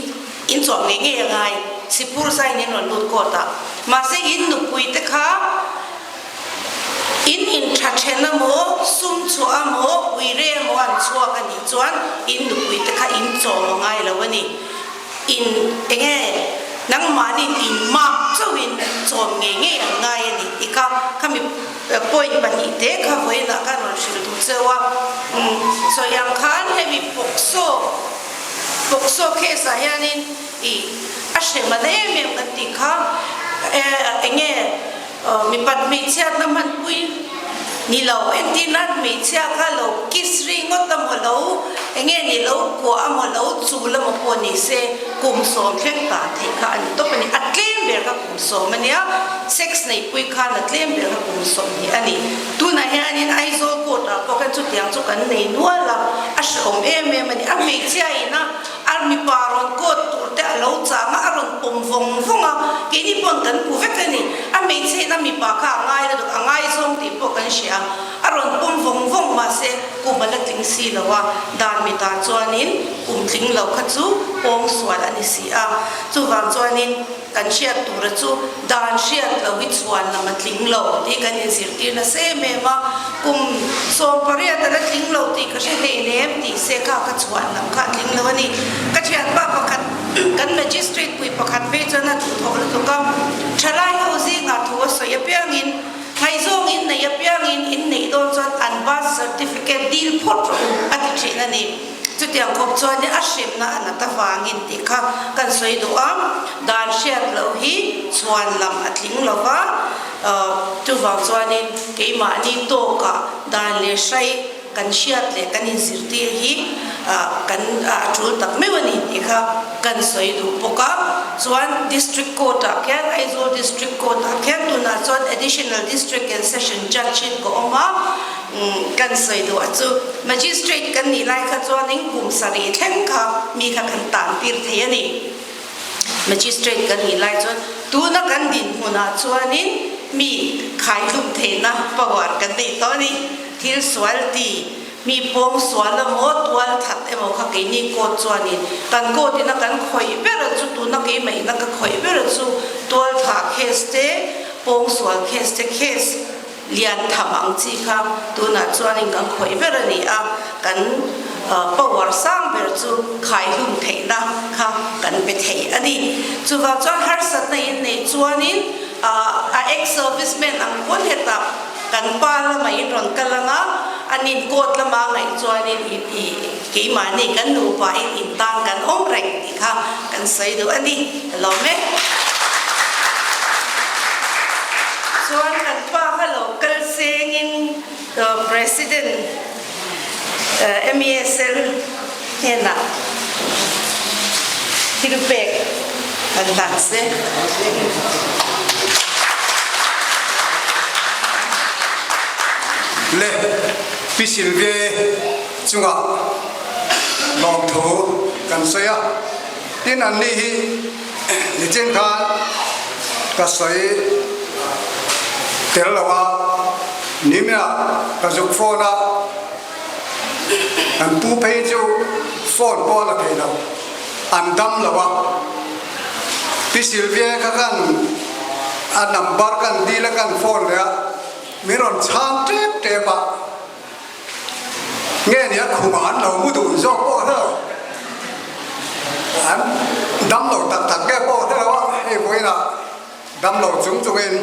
inchawm ngei ngei a ngai, sipur zain in rawn lut court ah. Mahse in nupui te kha. In in tha then a maw, sum chhuah a maw, uire a maw an chhuak a nih chuan in nupui te kha in chawm a ngai lo a ni. In enge nangmahni in mark chauhin chawm ngei ngei an ngai a ni tih kha khami point pahnihte kha vawiinah khan rawn hrilh duh cheu a. Sawi ang khan hemi POCSO POCSO case ah hianin ih a hrem a na em em kan tih kha enge Mipat hmeichhiatna hmanpui ni lo, entirna hmeichhia kha lo kiss ri ngawt a maw lo, enge ni lo kuah a maw lo chul a maw pawh ni se kum 10 thleng tan theih kha a ni tawp a ni. A tlem ber kha kum 10 a nia, sex neihpui khan a tlem ber kha kum 20 a ni. Tunah hianin Aizawl court ah pawh khan chutiang chu kan nei nual a, a hrehawm em em a ni. A hmeichhia ina A mipa rawn coat tur te a lo chang a, a rawn pawm vawng vawng a, keini pawn kan pu vek a ni. A hmeichhe in a mipa kha a ngai lutuk, a ngaizawng tih pawh kan hria a, a rawn pawm vawng vawng mahse kum a la tling si lo a, dan mitah chuanin kum tling lo kha chu pawngsual a ni si a, chuvang chuanin Kan hriat tura chu dan hriat lo hi chhuan lam a tling lo tih kan inzirtir nasa em em a, kum 18 a la tling lo tih ka hre hleinem tih se kha ka chhuan lam kha a tling lo a ni. Ka thianpa pakhat kan magistrate pui pakhat phei chuan a duhthawh lutuk a, thalai ho zingah thu a sawi apiangin, ngaihzawng inneih apiangin inneih dawn chuan an bus. certificate dil phawt rawh u a ti thin a ni. Chutiang khawp chuanin a hremna a nat avangin tih kha kan sawi duh a, dan hriat loh hi chhuan lam a tling lo va, chuvang chuanin keimahni tawkah dan leh hrai kan hriat leh kan inzirtir hi kan a tul tak meuh a ni tih kha kan sawi duh bawk a. Chuan District Court-ah khian, Aizawl District Court-ah khian tunah chuan Additional District and Session Judge-in ka awm a, Kan sawi duh a chu Magistrate kan nih lai kha chuanin kum sarih thleng kha mi kha kan tan tir thei a ni. Magistrate kan nih lai chuan tuna kan dinhmunah chuanin mi khaihlum theihna power kan nei tawh a ni. Thil sual ti, mi pawng sual emaw tual that emaw kha keini court chuanin kan court ina kan khawih ber a chu tuna keimah ina ka khawih ber a chu tual thah case te, pawng sual case te case Lian tham ang chi kha tunah chuanin kan khawih ber a ni a, kan power sang ber chu khaihlum theihna kha kan pe thei a ni. Chuvang chuan harsatna in neih chuanin a ex-serviceman ang pawn hetah kan pa lamah in rawn kal ang a, an in court lama ngaih chuanin i keimahni kan nupa in intan kan awm reng tih kha kan sawi duh a ni. Lawm e. Chuan kan pa kha lo kal sengin President MESL hnenah thil pek kan hlan se. Le Pi Sylvia chungah lawmthu kan sawi a. Tin an ni hi nichin khan ka sawi tel lo a, nimina ka zuk phone a, kan pu phei chu phone pawh a la thei lo, an dam lo a, Pi Sylvia kha khan a number kan dil a kan phone leh a, min rawn chhang tep tep a. Nge nia khumah an lo mu dun zawk pawh hre lo, an dam lo tak tak nge pawh hre lo a, hei vawiinah dam lo chung chungin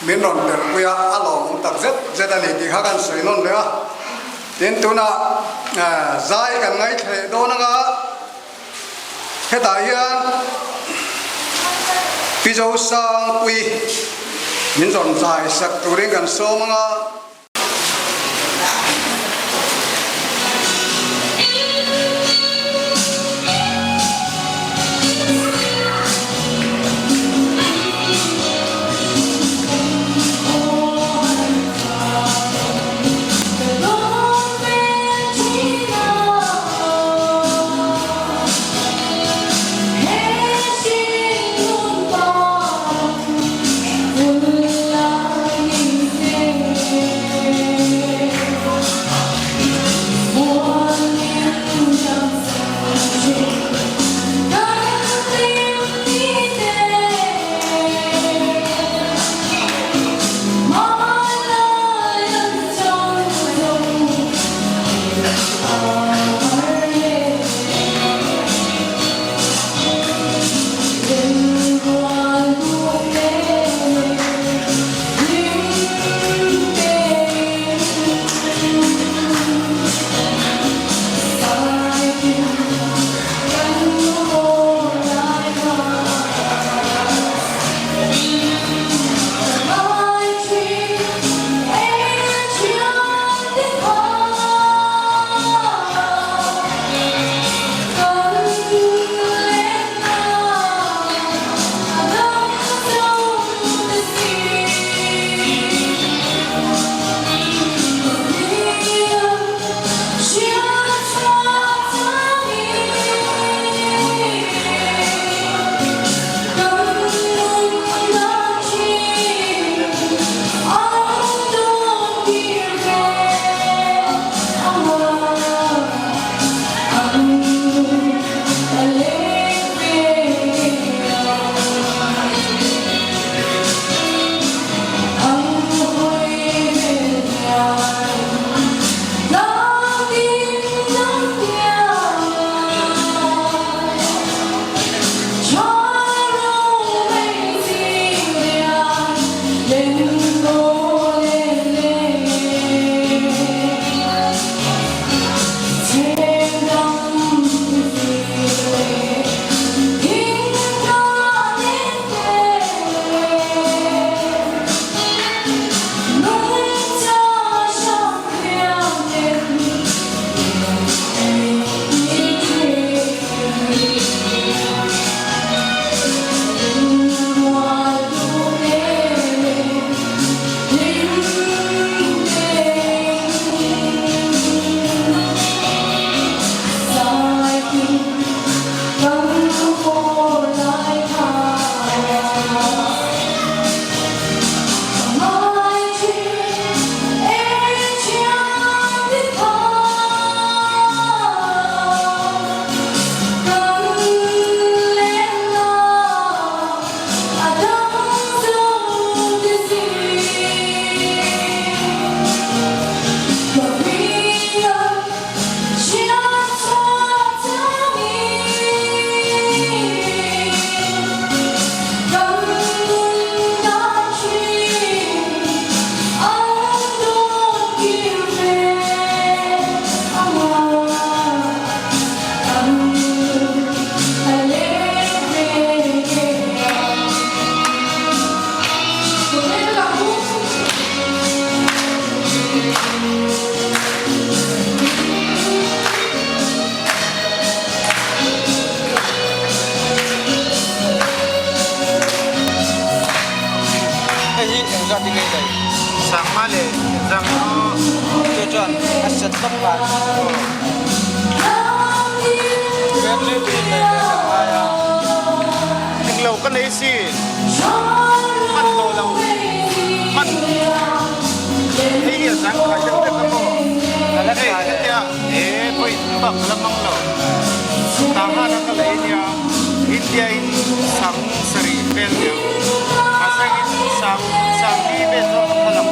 min rawn perhpui a, a lawmawm tak zet zet a ni tih kha kan sawi nawn leh a. Tin, tunah zai kan ngaithla leh dawn anga hetah hian Pi Zosangpuii min rawn zai sak turin kan sawm anga. Sangha leh zang aw. Chu chuan a set vak van. Family tree nei ve kan ngai a. Englo ka nei si. Hman tawh lo. Hman. Hei hi a zang khai deuh vek a maw? Hei hetia he vawi bak la mang lo. Tah hana ka lei nia India in sang sarih vel nia. Mahse in sang sang li vel zawk ka phal ang.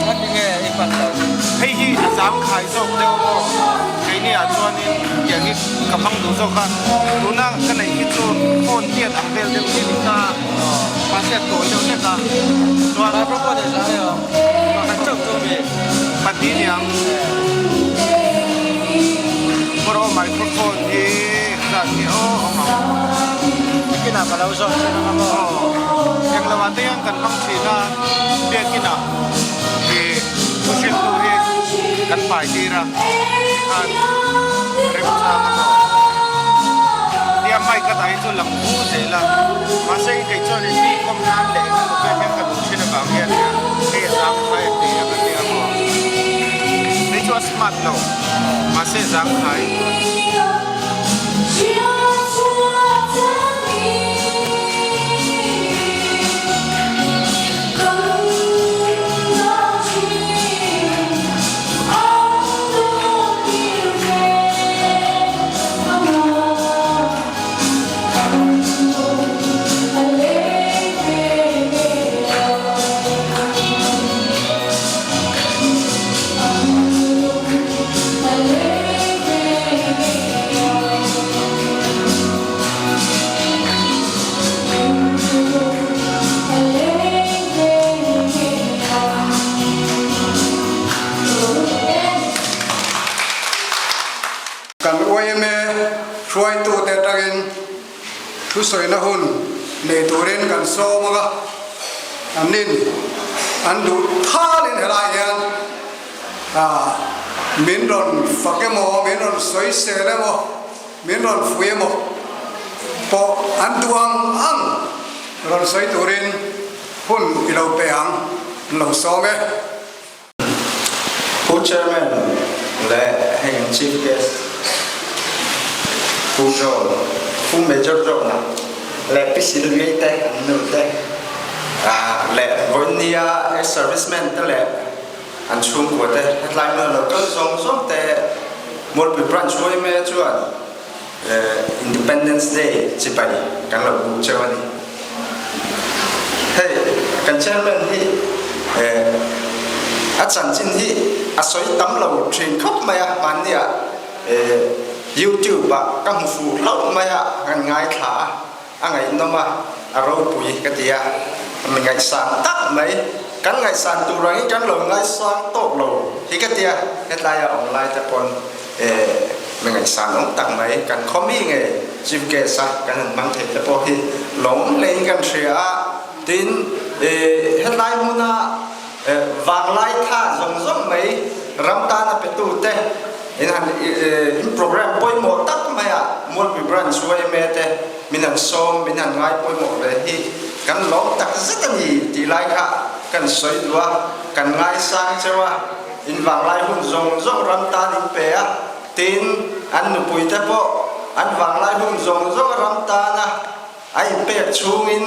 Ngati nge i pan lo? Hei hi a zang khai zawk deuh a maw? Keini ah chuanin tiang hi ka hmang duh zawk a. Tuna ka neih hi chu phone tiat ang vel deuh hi a ni ta. Mahse a tawi deuh hlek a. Chuan. Microphone i zai ang. Pakhat chauh chu mi. Pahnih niang. Pawh microphone hi zat hi aw awm ang. Nikinah ka lo zawt che ang a maw? Aw. Englo ah te hian kan hmang thin a, biakinah ih thu hriltu hi kan pai tir a, tikhan remchang a maw? Tia mic a dah hi chu lang vu zel a, mahse kei chuan in mi kawm nan leh engemaw vel hian ka duh thin avang hian hei a zangkhai a ti a ka tia maw? Hei chu a smart lo. Mahse zangkhai. Kan yma hruaitute atangin thusawina hun nei turin kan sawm ang a, annin an duh thalin helai hian Min rawn fak emaw, min rawn sawi sel emaw, min rawn fui emaw pawh an duh ang ang rawn sawi turin hun i lo pe ang, an lo sawm e. Pu Chairman leh hei an Chief Guest Pu John, Pu Major John-a leh Pi Sylvia te an nu te leh vawinia ex-servicemen te leh An chhungkua te hetlai hmuna lo kal zawng zawng te Mualpui Branch yma chuan Independence Day chibai kan lo bu cheu a ni. Hei kan Chairman hi a chanchin hi a sawi tam lo thin khawp mai a, hmanni ah YouTube ah ka hmu fuh hlauh mai a, kan ngaithla a. A ngaihnawm a, a ropui ka ti a, mi ngaihsan tak mai, kan ngaihsan tur angin kan lo ngaisang tawk lo hi ka ti a, hetlai a awm lai te pawn eh mi ngaihsan awm tak mai, kan khaw mi nge Chief Guest a kan han hmang thei te pawh hi lawm hlein kan hria a, tin eh hetlai hmuna eh vanglai tha zawng zawng mai ram tana petu te In han in program pawimawh tak maia Mualpui Branch yma te min han sawm, min han ngai pawimawh ve hi kan lawm tak zet a ni tih lai kha kan sawi duh a, kan ngaisang cheu a, in vanglai hun zawng zawng ram tan in pe a, tin an nupui te pawh an vanglai hun zawng zawng ram tan a a inpek chhungin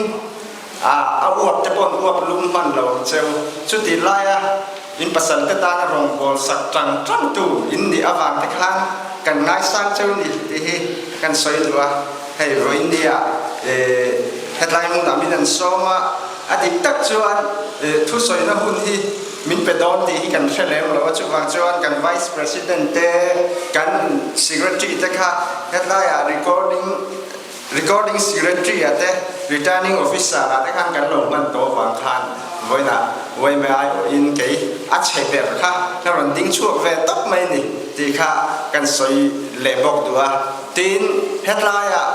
a a uap te pawh an uap lum hman lo ang cheu. Chutih laia in pasal te tana rawngbâwl sak ṭang ṭang tu in nih avang te khan kan ngaisang cheu ni tih hi kan sawi duh a. Hei vawiin nia hetlai hmunah min an sawm a, a dik tak chuan thusawina hun hi min pe dawn tih hi kan hre lem lo a, chuvang chuan kan Vice President te, kan Secretary te kha hetlaiah recording Recording Secretary a te, Returning Officer ah te khan kan lo hman tawh vang khan vawiinah yma aiawhin kei a chhe ber kha ka rawn ding chhuak ve tawp mai ni tih kha kan sawi leh bawk duh a. Tin, hetlaiah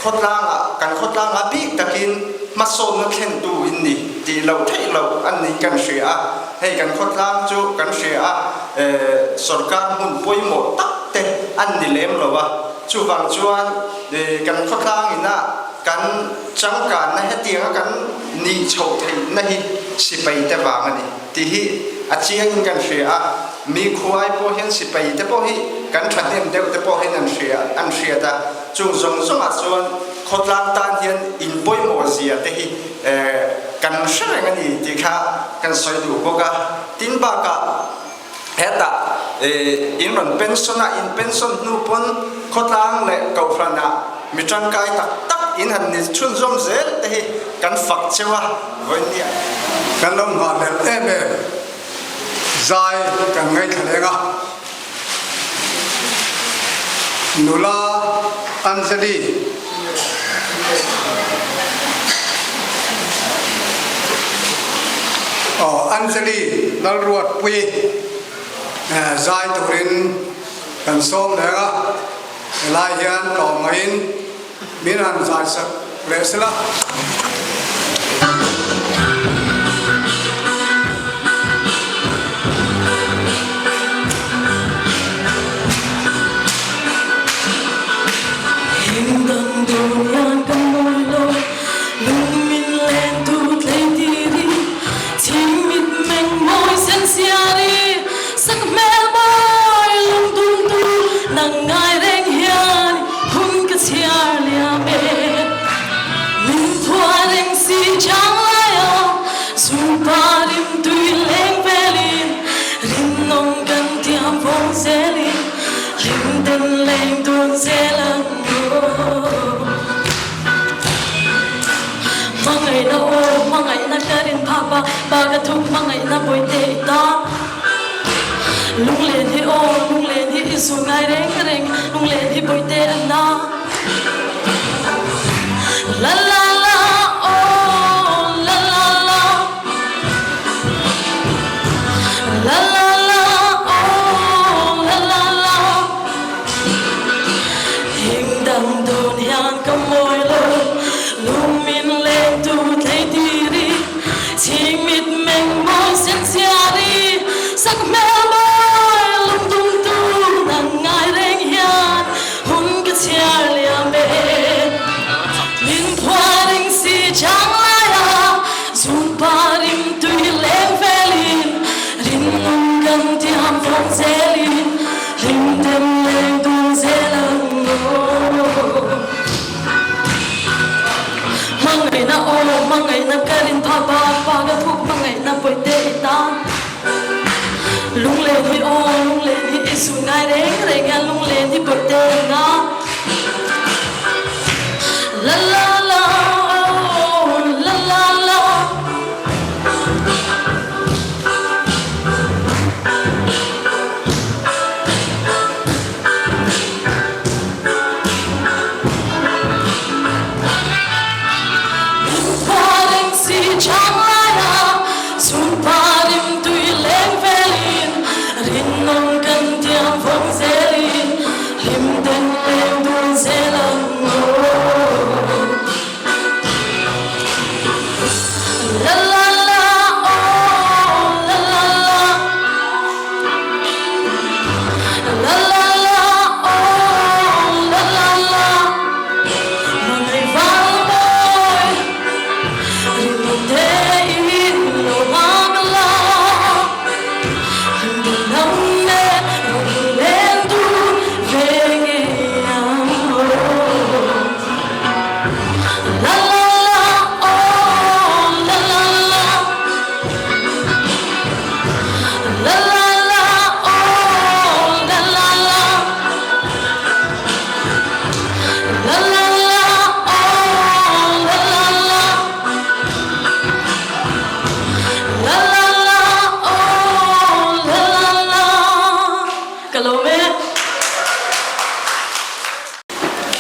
khawtlangah, kan khawtlangah bik takin hmasawnna thlentu in ni tih loh theih loh an niin kan hria a. Hei kan khawtlang chu kan hria a, sorkar hmun pawimawh tak te an ni lem lo a. Chuvang chuan kan khawtlang ina kan changkanna hetianga kan nih chhoh theihna hi. sipai te vang a ni tih hi a chiangin kan hria a, mi khuai pawh hian sipai te pawh hi kan thahnem deuh te pawh hian an hria an hriat a, chung zawng zawngah chuan khawtlang tan hian inpawimawh zia te hi kan hre reng a ni tih kha kan sawi duh bawk a, tin bakah hetah in rawn pension a, in pension hnu pawn khawtlang leh kohhranah mi tangkai tak tak in han ni chhunzawm zel te hi kan fak cheu a, vawinia. Kan lo nghah lel em em zai kan ngaithla leng a, nula Anjali. Aw Anjali Lalruatpui zai turin kan sawm leng a, helai hian tlawmngaihin min han zai sak leh sela.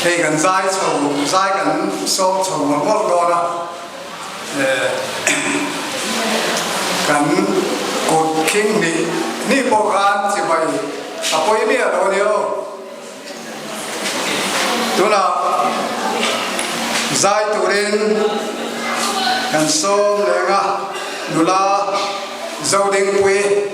Hei kan zai chho zai kan sawm chho mawlh mawlh dawn a, kan kut khing hnih hnih pawh khan chibai a pawi miah lo a ni aw. Tunah zai turin kan sawm leng a, nula Zodingpuii.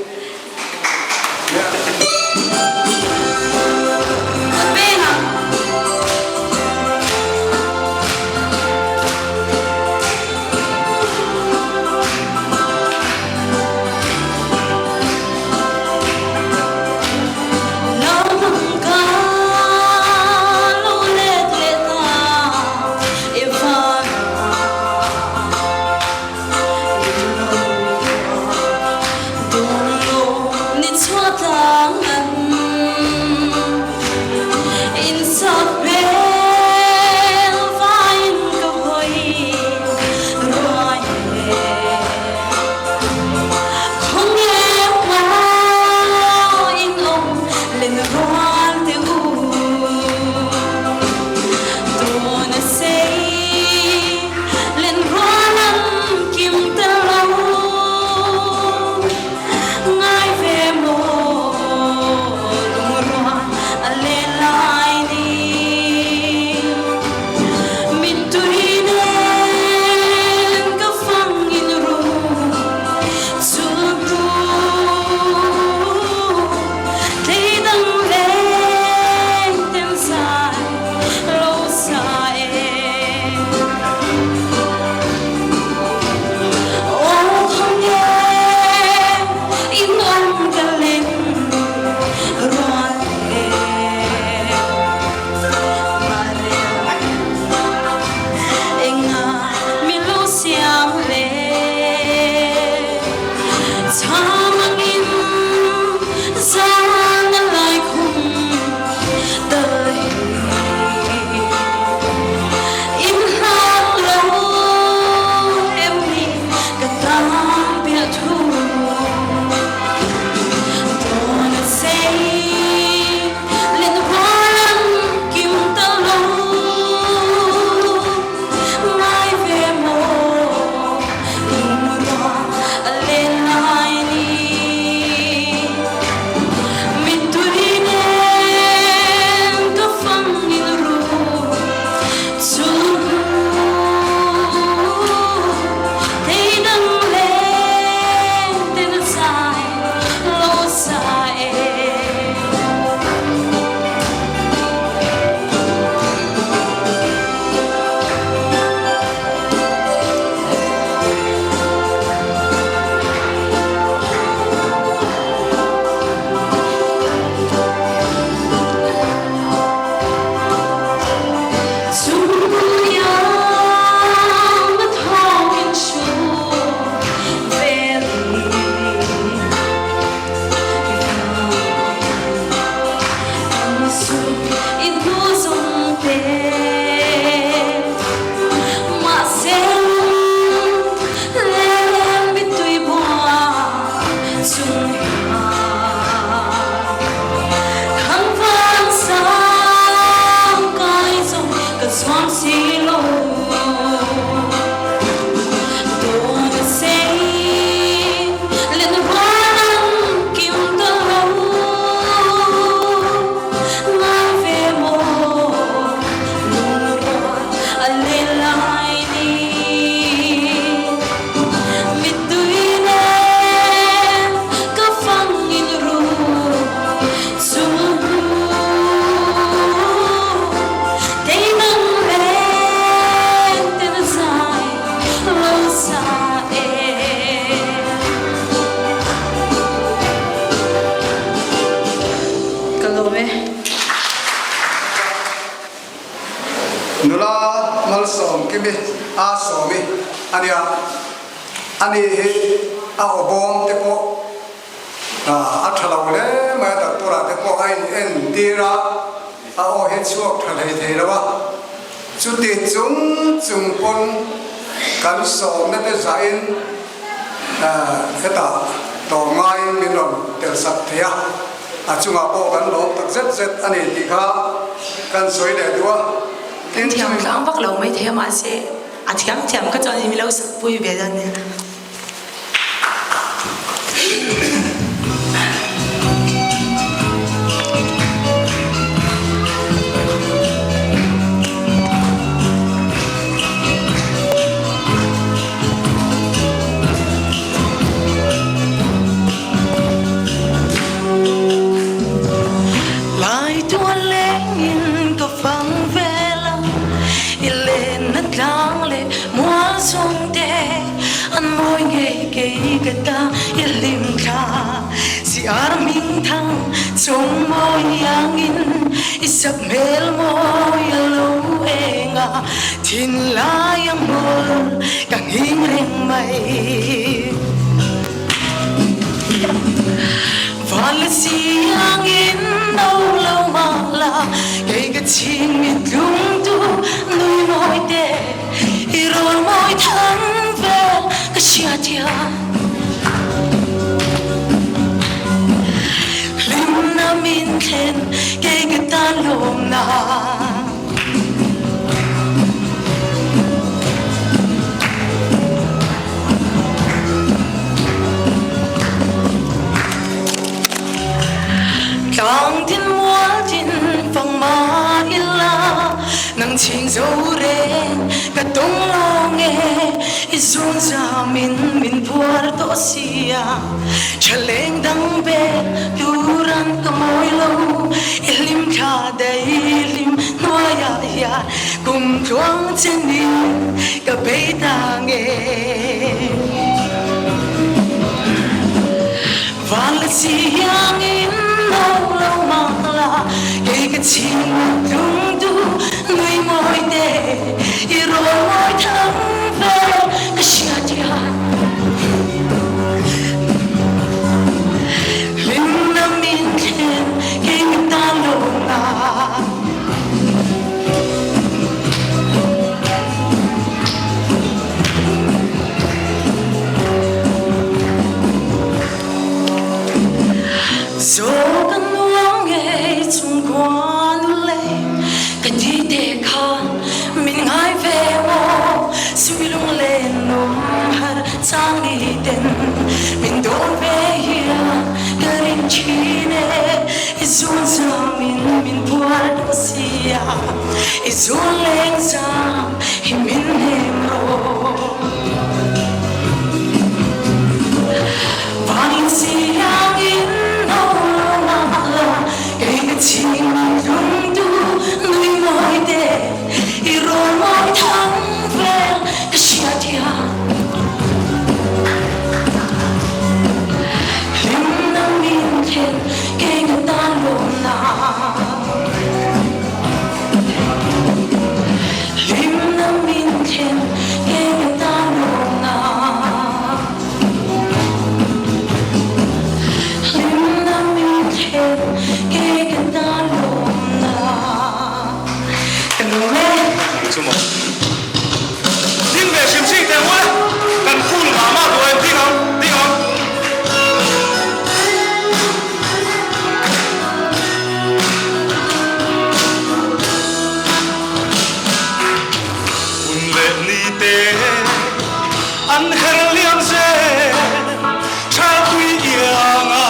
A Sawmi a nia. Ani hi a aw bawm te pawh a tha lo hle mai a, doctor ah te pawh a in en tir a, a aw hi chhuak tha hlei thei lo a. Chuti chung chung pawn kan sawmna te zahin hetah tawm ngaiin min rawn tel sak thei a, a chungah pawh kan lawm tak zet zet a ni tih kha kan sawi leh duh a. Kan thiam tlang vak lo mai thei a mahse a thiam thiam kha chuan in lo sak pui ve dawn nia. Lai tual lengin ka fang vel a, i lenna tlang leh mual chung te an mawi ngei kei ka ta i hlim thla. Si ar hming thang chung mawi iangin i sak hmel mawi a lo eng a, thinlai a hmul ka nghing reng mai. Van la siangin no lo mah la, kei ka chhing mit tlung tu nui mawi te, i rawn mawi thang vel ka hria thiam. Hlimna min thlen kei ka tan lawmna. Tlang tin mual tin fang mah ila, nang chhing zo reng ka tawng lo nge, i zun zam in min phuar tawh sia, tha leng dang bek turan ka mawi lo, i hlim thla daih hlim hnuaiah hian kum tluang chenin ka bei ta nge. Van la chiangin no lo mah la, kei ka chhing tlung tu nui mawi te, i rawn mawi thang vel ka hriat hian. Hlimna min thlen kei ka tan lo na. Zo ka nuam ngei chung khua nu lei ka ni te khan min ngai ve maw sui lung len nawm har chang ni ten min dawn ve hian ka ring thin e i zun zam in min phuar duh sia i zun leng zam hi min hnem rawh. Van siangin no mah la kei ka chhing lung tu nui mawi te i rawn mawi thang vel ka hriat hian hlimna min thlen kei ka tan lawmna hlimna min thlen kei ka tan lawmna. Hlimna min thlen kei ka tan lawmna ka lawm e. Chu maw? Ding ve hrim hrim teh ngawt e, kan phul mah mah duh em ding ang, ding ang. Hun leh ni te an her liam zel, tha tui ianga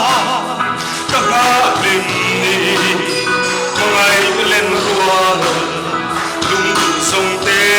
ka nghahlim ni, hmangaih len rual lungduh zawng te.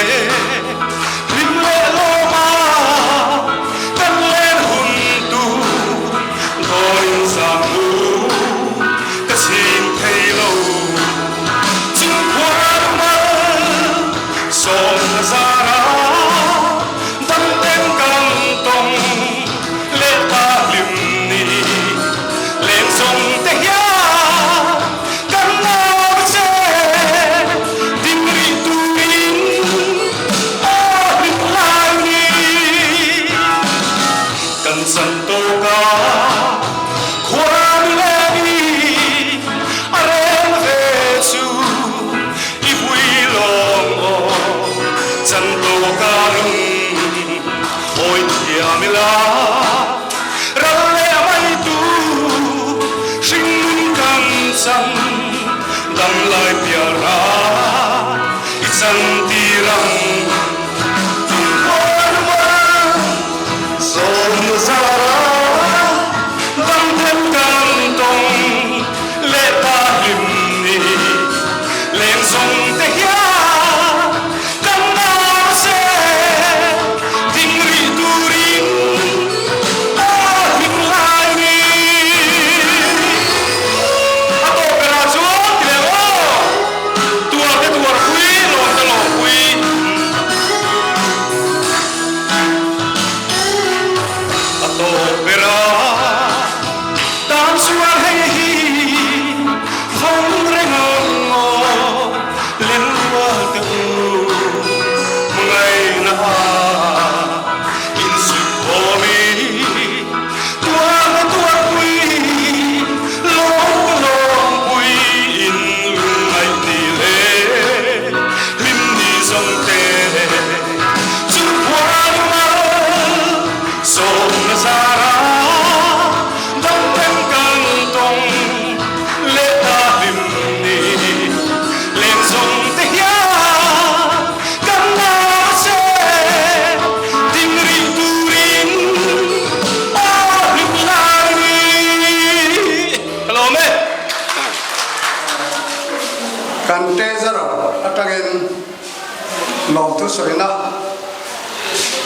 Lawmthu sawina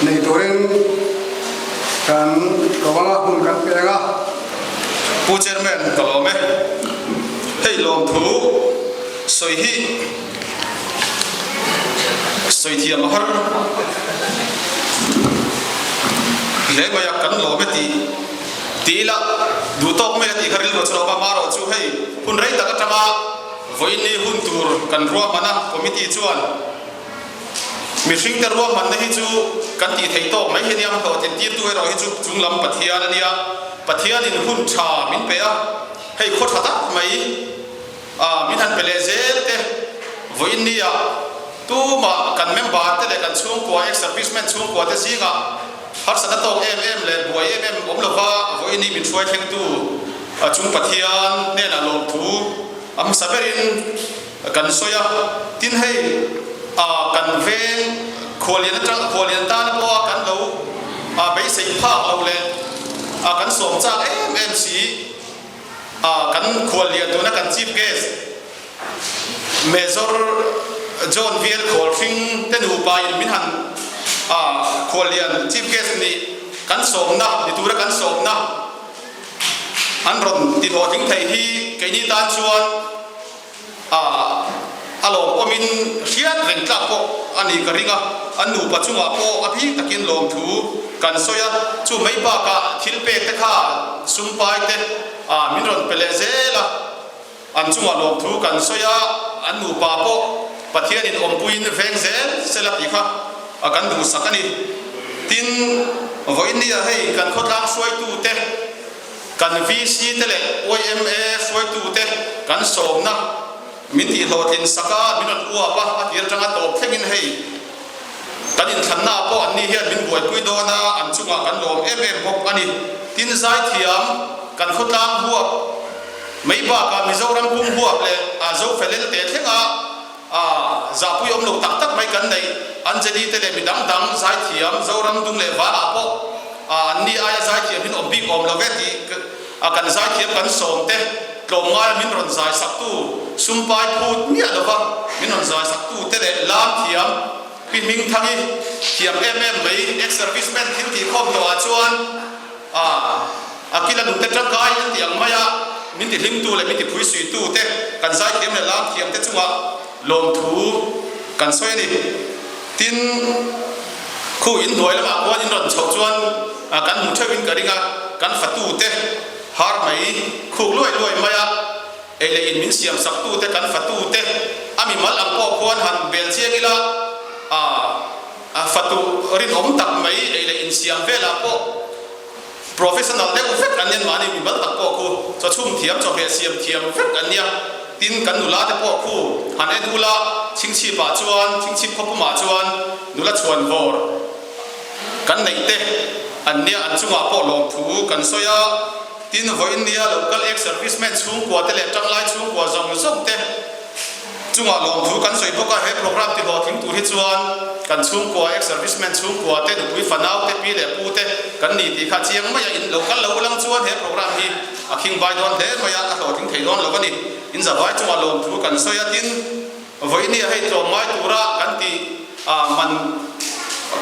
nei turin kan ko anga hun kan peng a. Pu Chairman ka lawm e. Hei lawmthu sawi hi sawi thiam a har hle mai a, kan lawm e tih ti ila duh tawk mai a tih kha rilru chu lo awm a, amaherawhchu hei hun rei tak atanga Vawiinni hun tur kan ruahman a, committee chuan mihringte ruahmanna hi chu kan tih theih tawk mai hi nia, hlawhtlin tirtu erawh hi chu chunglam Pathian a nia, Pathianin hun tha min pe a, hei khaw tha tak mai a min han pe leh zel te, vawiinni ah tumah kan member te leh kan chhungkua ex-servicemen chhungkua te zingah harsatna tawk em em leh buai em em awm lova vawiinni min hruai thlengtu chung Pathian hnenah lawmthu A hmasa berin kan sawi a, tin hei a kan veng khuallian atang khuallian tan pawha kan lo a beisei phak lo leh a kan sawm chak em em si a kan khuallian tuna kan chief guest Major John Vial Khawlhring te nupa in min han a khuallian chief guest nih kan sawmna ni tura kan sawmna An rawn ti hlawhtling thei hi keini tan chuan a lawmawmin hriat reng tlak pawh a ni ka ring a, an nupa chungah pawh a bik takin lawmthu kan sawi a, chu mai bakah thil pek te kha sumpai te min rawn pe leh zel a, an chungah lawmthu kan sawi a, an nupa pawh Pathianin awmpuiin veng zel sela tih kha kan duhsak a ni. Tin, vawiinnia hei kan khawtlang hruaitute, kan VC te leh yma hruaitute kan sawmna min tihhlawhtlin sak a, min rawn uap a, a tir atanga tawp thlengin hei kan inthlannaah pawh anni hian min buaipui dawn a, an chungah kan lawm em em bawk a ni. Tin, zaithiam kan khawtlang huap mai bakah Mizoram pum huap leh Zofelel te thlenga A zahpui awm lo tak tak mai kan neih, Anjali te leh mi dang dang zaithiam Zoram dung leh Valah pawh a anni aia zaithiam hin awm bik awm lo ve tih a kan zaithiam kan sawm te tlawmngaia min rawn zai saktu sumpai phut miah lova min rawn zai saktu te leh lam thiam Pi Hmingthangi thiam em em mai ex-serviceman thil tih khawm tawh ah chuan A, a kila nute tangkai an tih ang maia min ti hlimtu leh min ti phuisuitu te kan zaithiam leh lamthiam te chungah lawmthu kan sawi a ni. Tin, khu in hnuai lamah khuan in rawn chhoh chuan kan hmu theuhin ka ring a, kan fatu te har mai khuk luai luai maia ei leh in min siam saktu te kan fatu te a mimal ang pawh khuan han bel chiang ila, a, A fatu rinawm tak mai ei leh insiam velah pawh professional deuh vek an nia, mahni mimal tak pawh khu chawchhum thiam, chawhmeh siam thiam vek an nia. Tin, kan nula te pawh khu han en ula, chhingchhipah chuan, chhingchhip khawpumah chuan nula chhuan vawr kan neih te an nia, an chungah pawh lawmthu kan sawi a. Tin, vawiin nia local ex-servicemen chhungkua te leh tanglai chhungkua zawng zawng te chungah lawmthu kan sawi bawk a, he program ti hlawhtling tur hi chuan kan chhungkua ex-servicemen chhungkua te, nupui fanau te, pi leh pu te kan ni tih kha chiang mai a, in lo kal lo lang chuan he program hi a khing vai dawn hle mai a, a hlawhtling thei dawn lo a ni. In zavai chungah lawmthu kan sawi a, tin, vawiin nia hei tlawm ngai tura kan tih man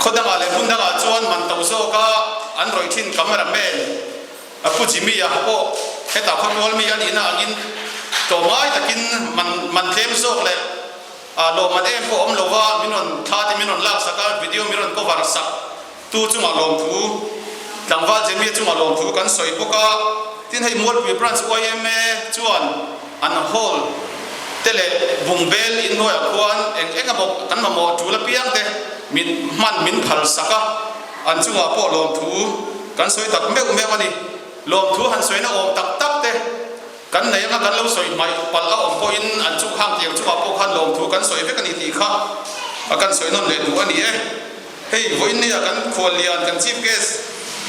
khaw dangah leh hmun dangah chuan man to zawka an rawih thin cameraman, A pu Jimmy-a pawh hetah khawmual mi a nihna angin tlawmngai takin man man tlem zawk leh a lawmman em pawh awm lova min rawn thla te min rawn laksak a, video min rawn cover sak tu chungah lawmthu tlangval Jimmy-a chungah lawmthu kan sawi bawk a. Tin hei Mualpui Branch yma chuan an hall te leh bungbel inhnuaiah khuan eng eng emaw kan mamawh tul apiang te min hman min phal sak a. An chungah pawh lawmthu kan sawi tak meuh meuh a ni. Lawmthu han sawina awm tak tak te kan nei anga kan lo sawi hmaih palh a awm pawhin an chung hang tiang chungah pawh khan lawmthu kan sawi vek a ni tih kha a kan sawi nawn leh duh a ni e. Hei vawiinnia kan khuallian kan Chief Guest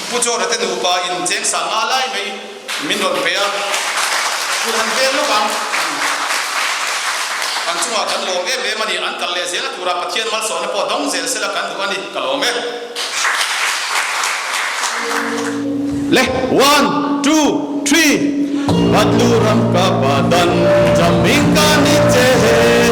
Pu Chawra te nupa in cheng sang nga lai mai min rawn pe a, kut han vel lawk ang. An chungah kan lawm em em a ni, an kal leh zel a tura Pathian malsawmna pawh dawng zel sela kan duh a ni, ka lawm e. Le one two three Patlu ram ka padan jaming ka ni che.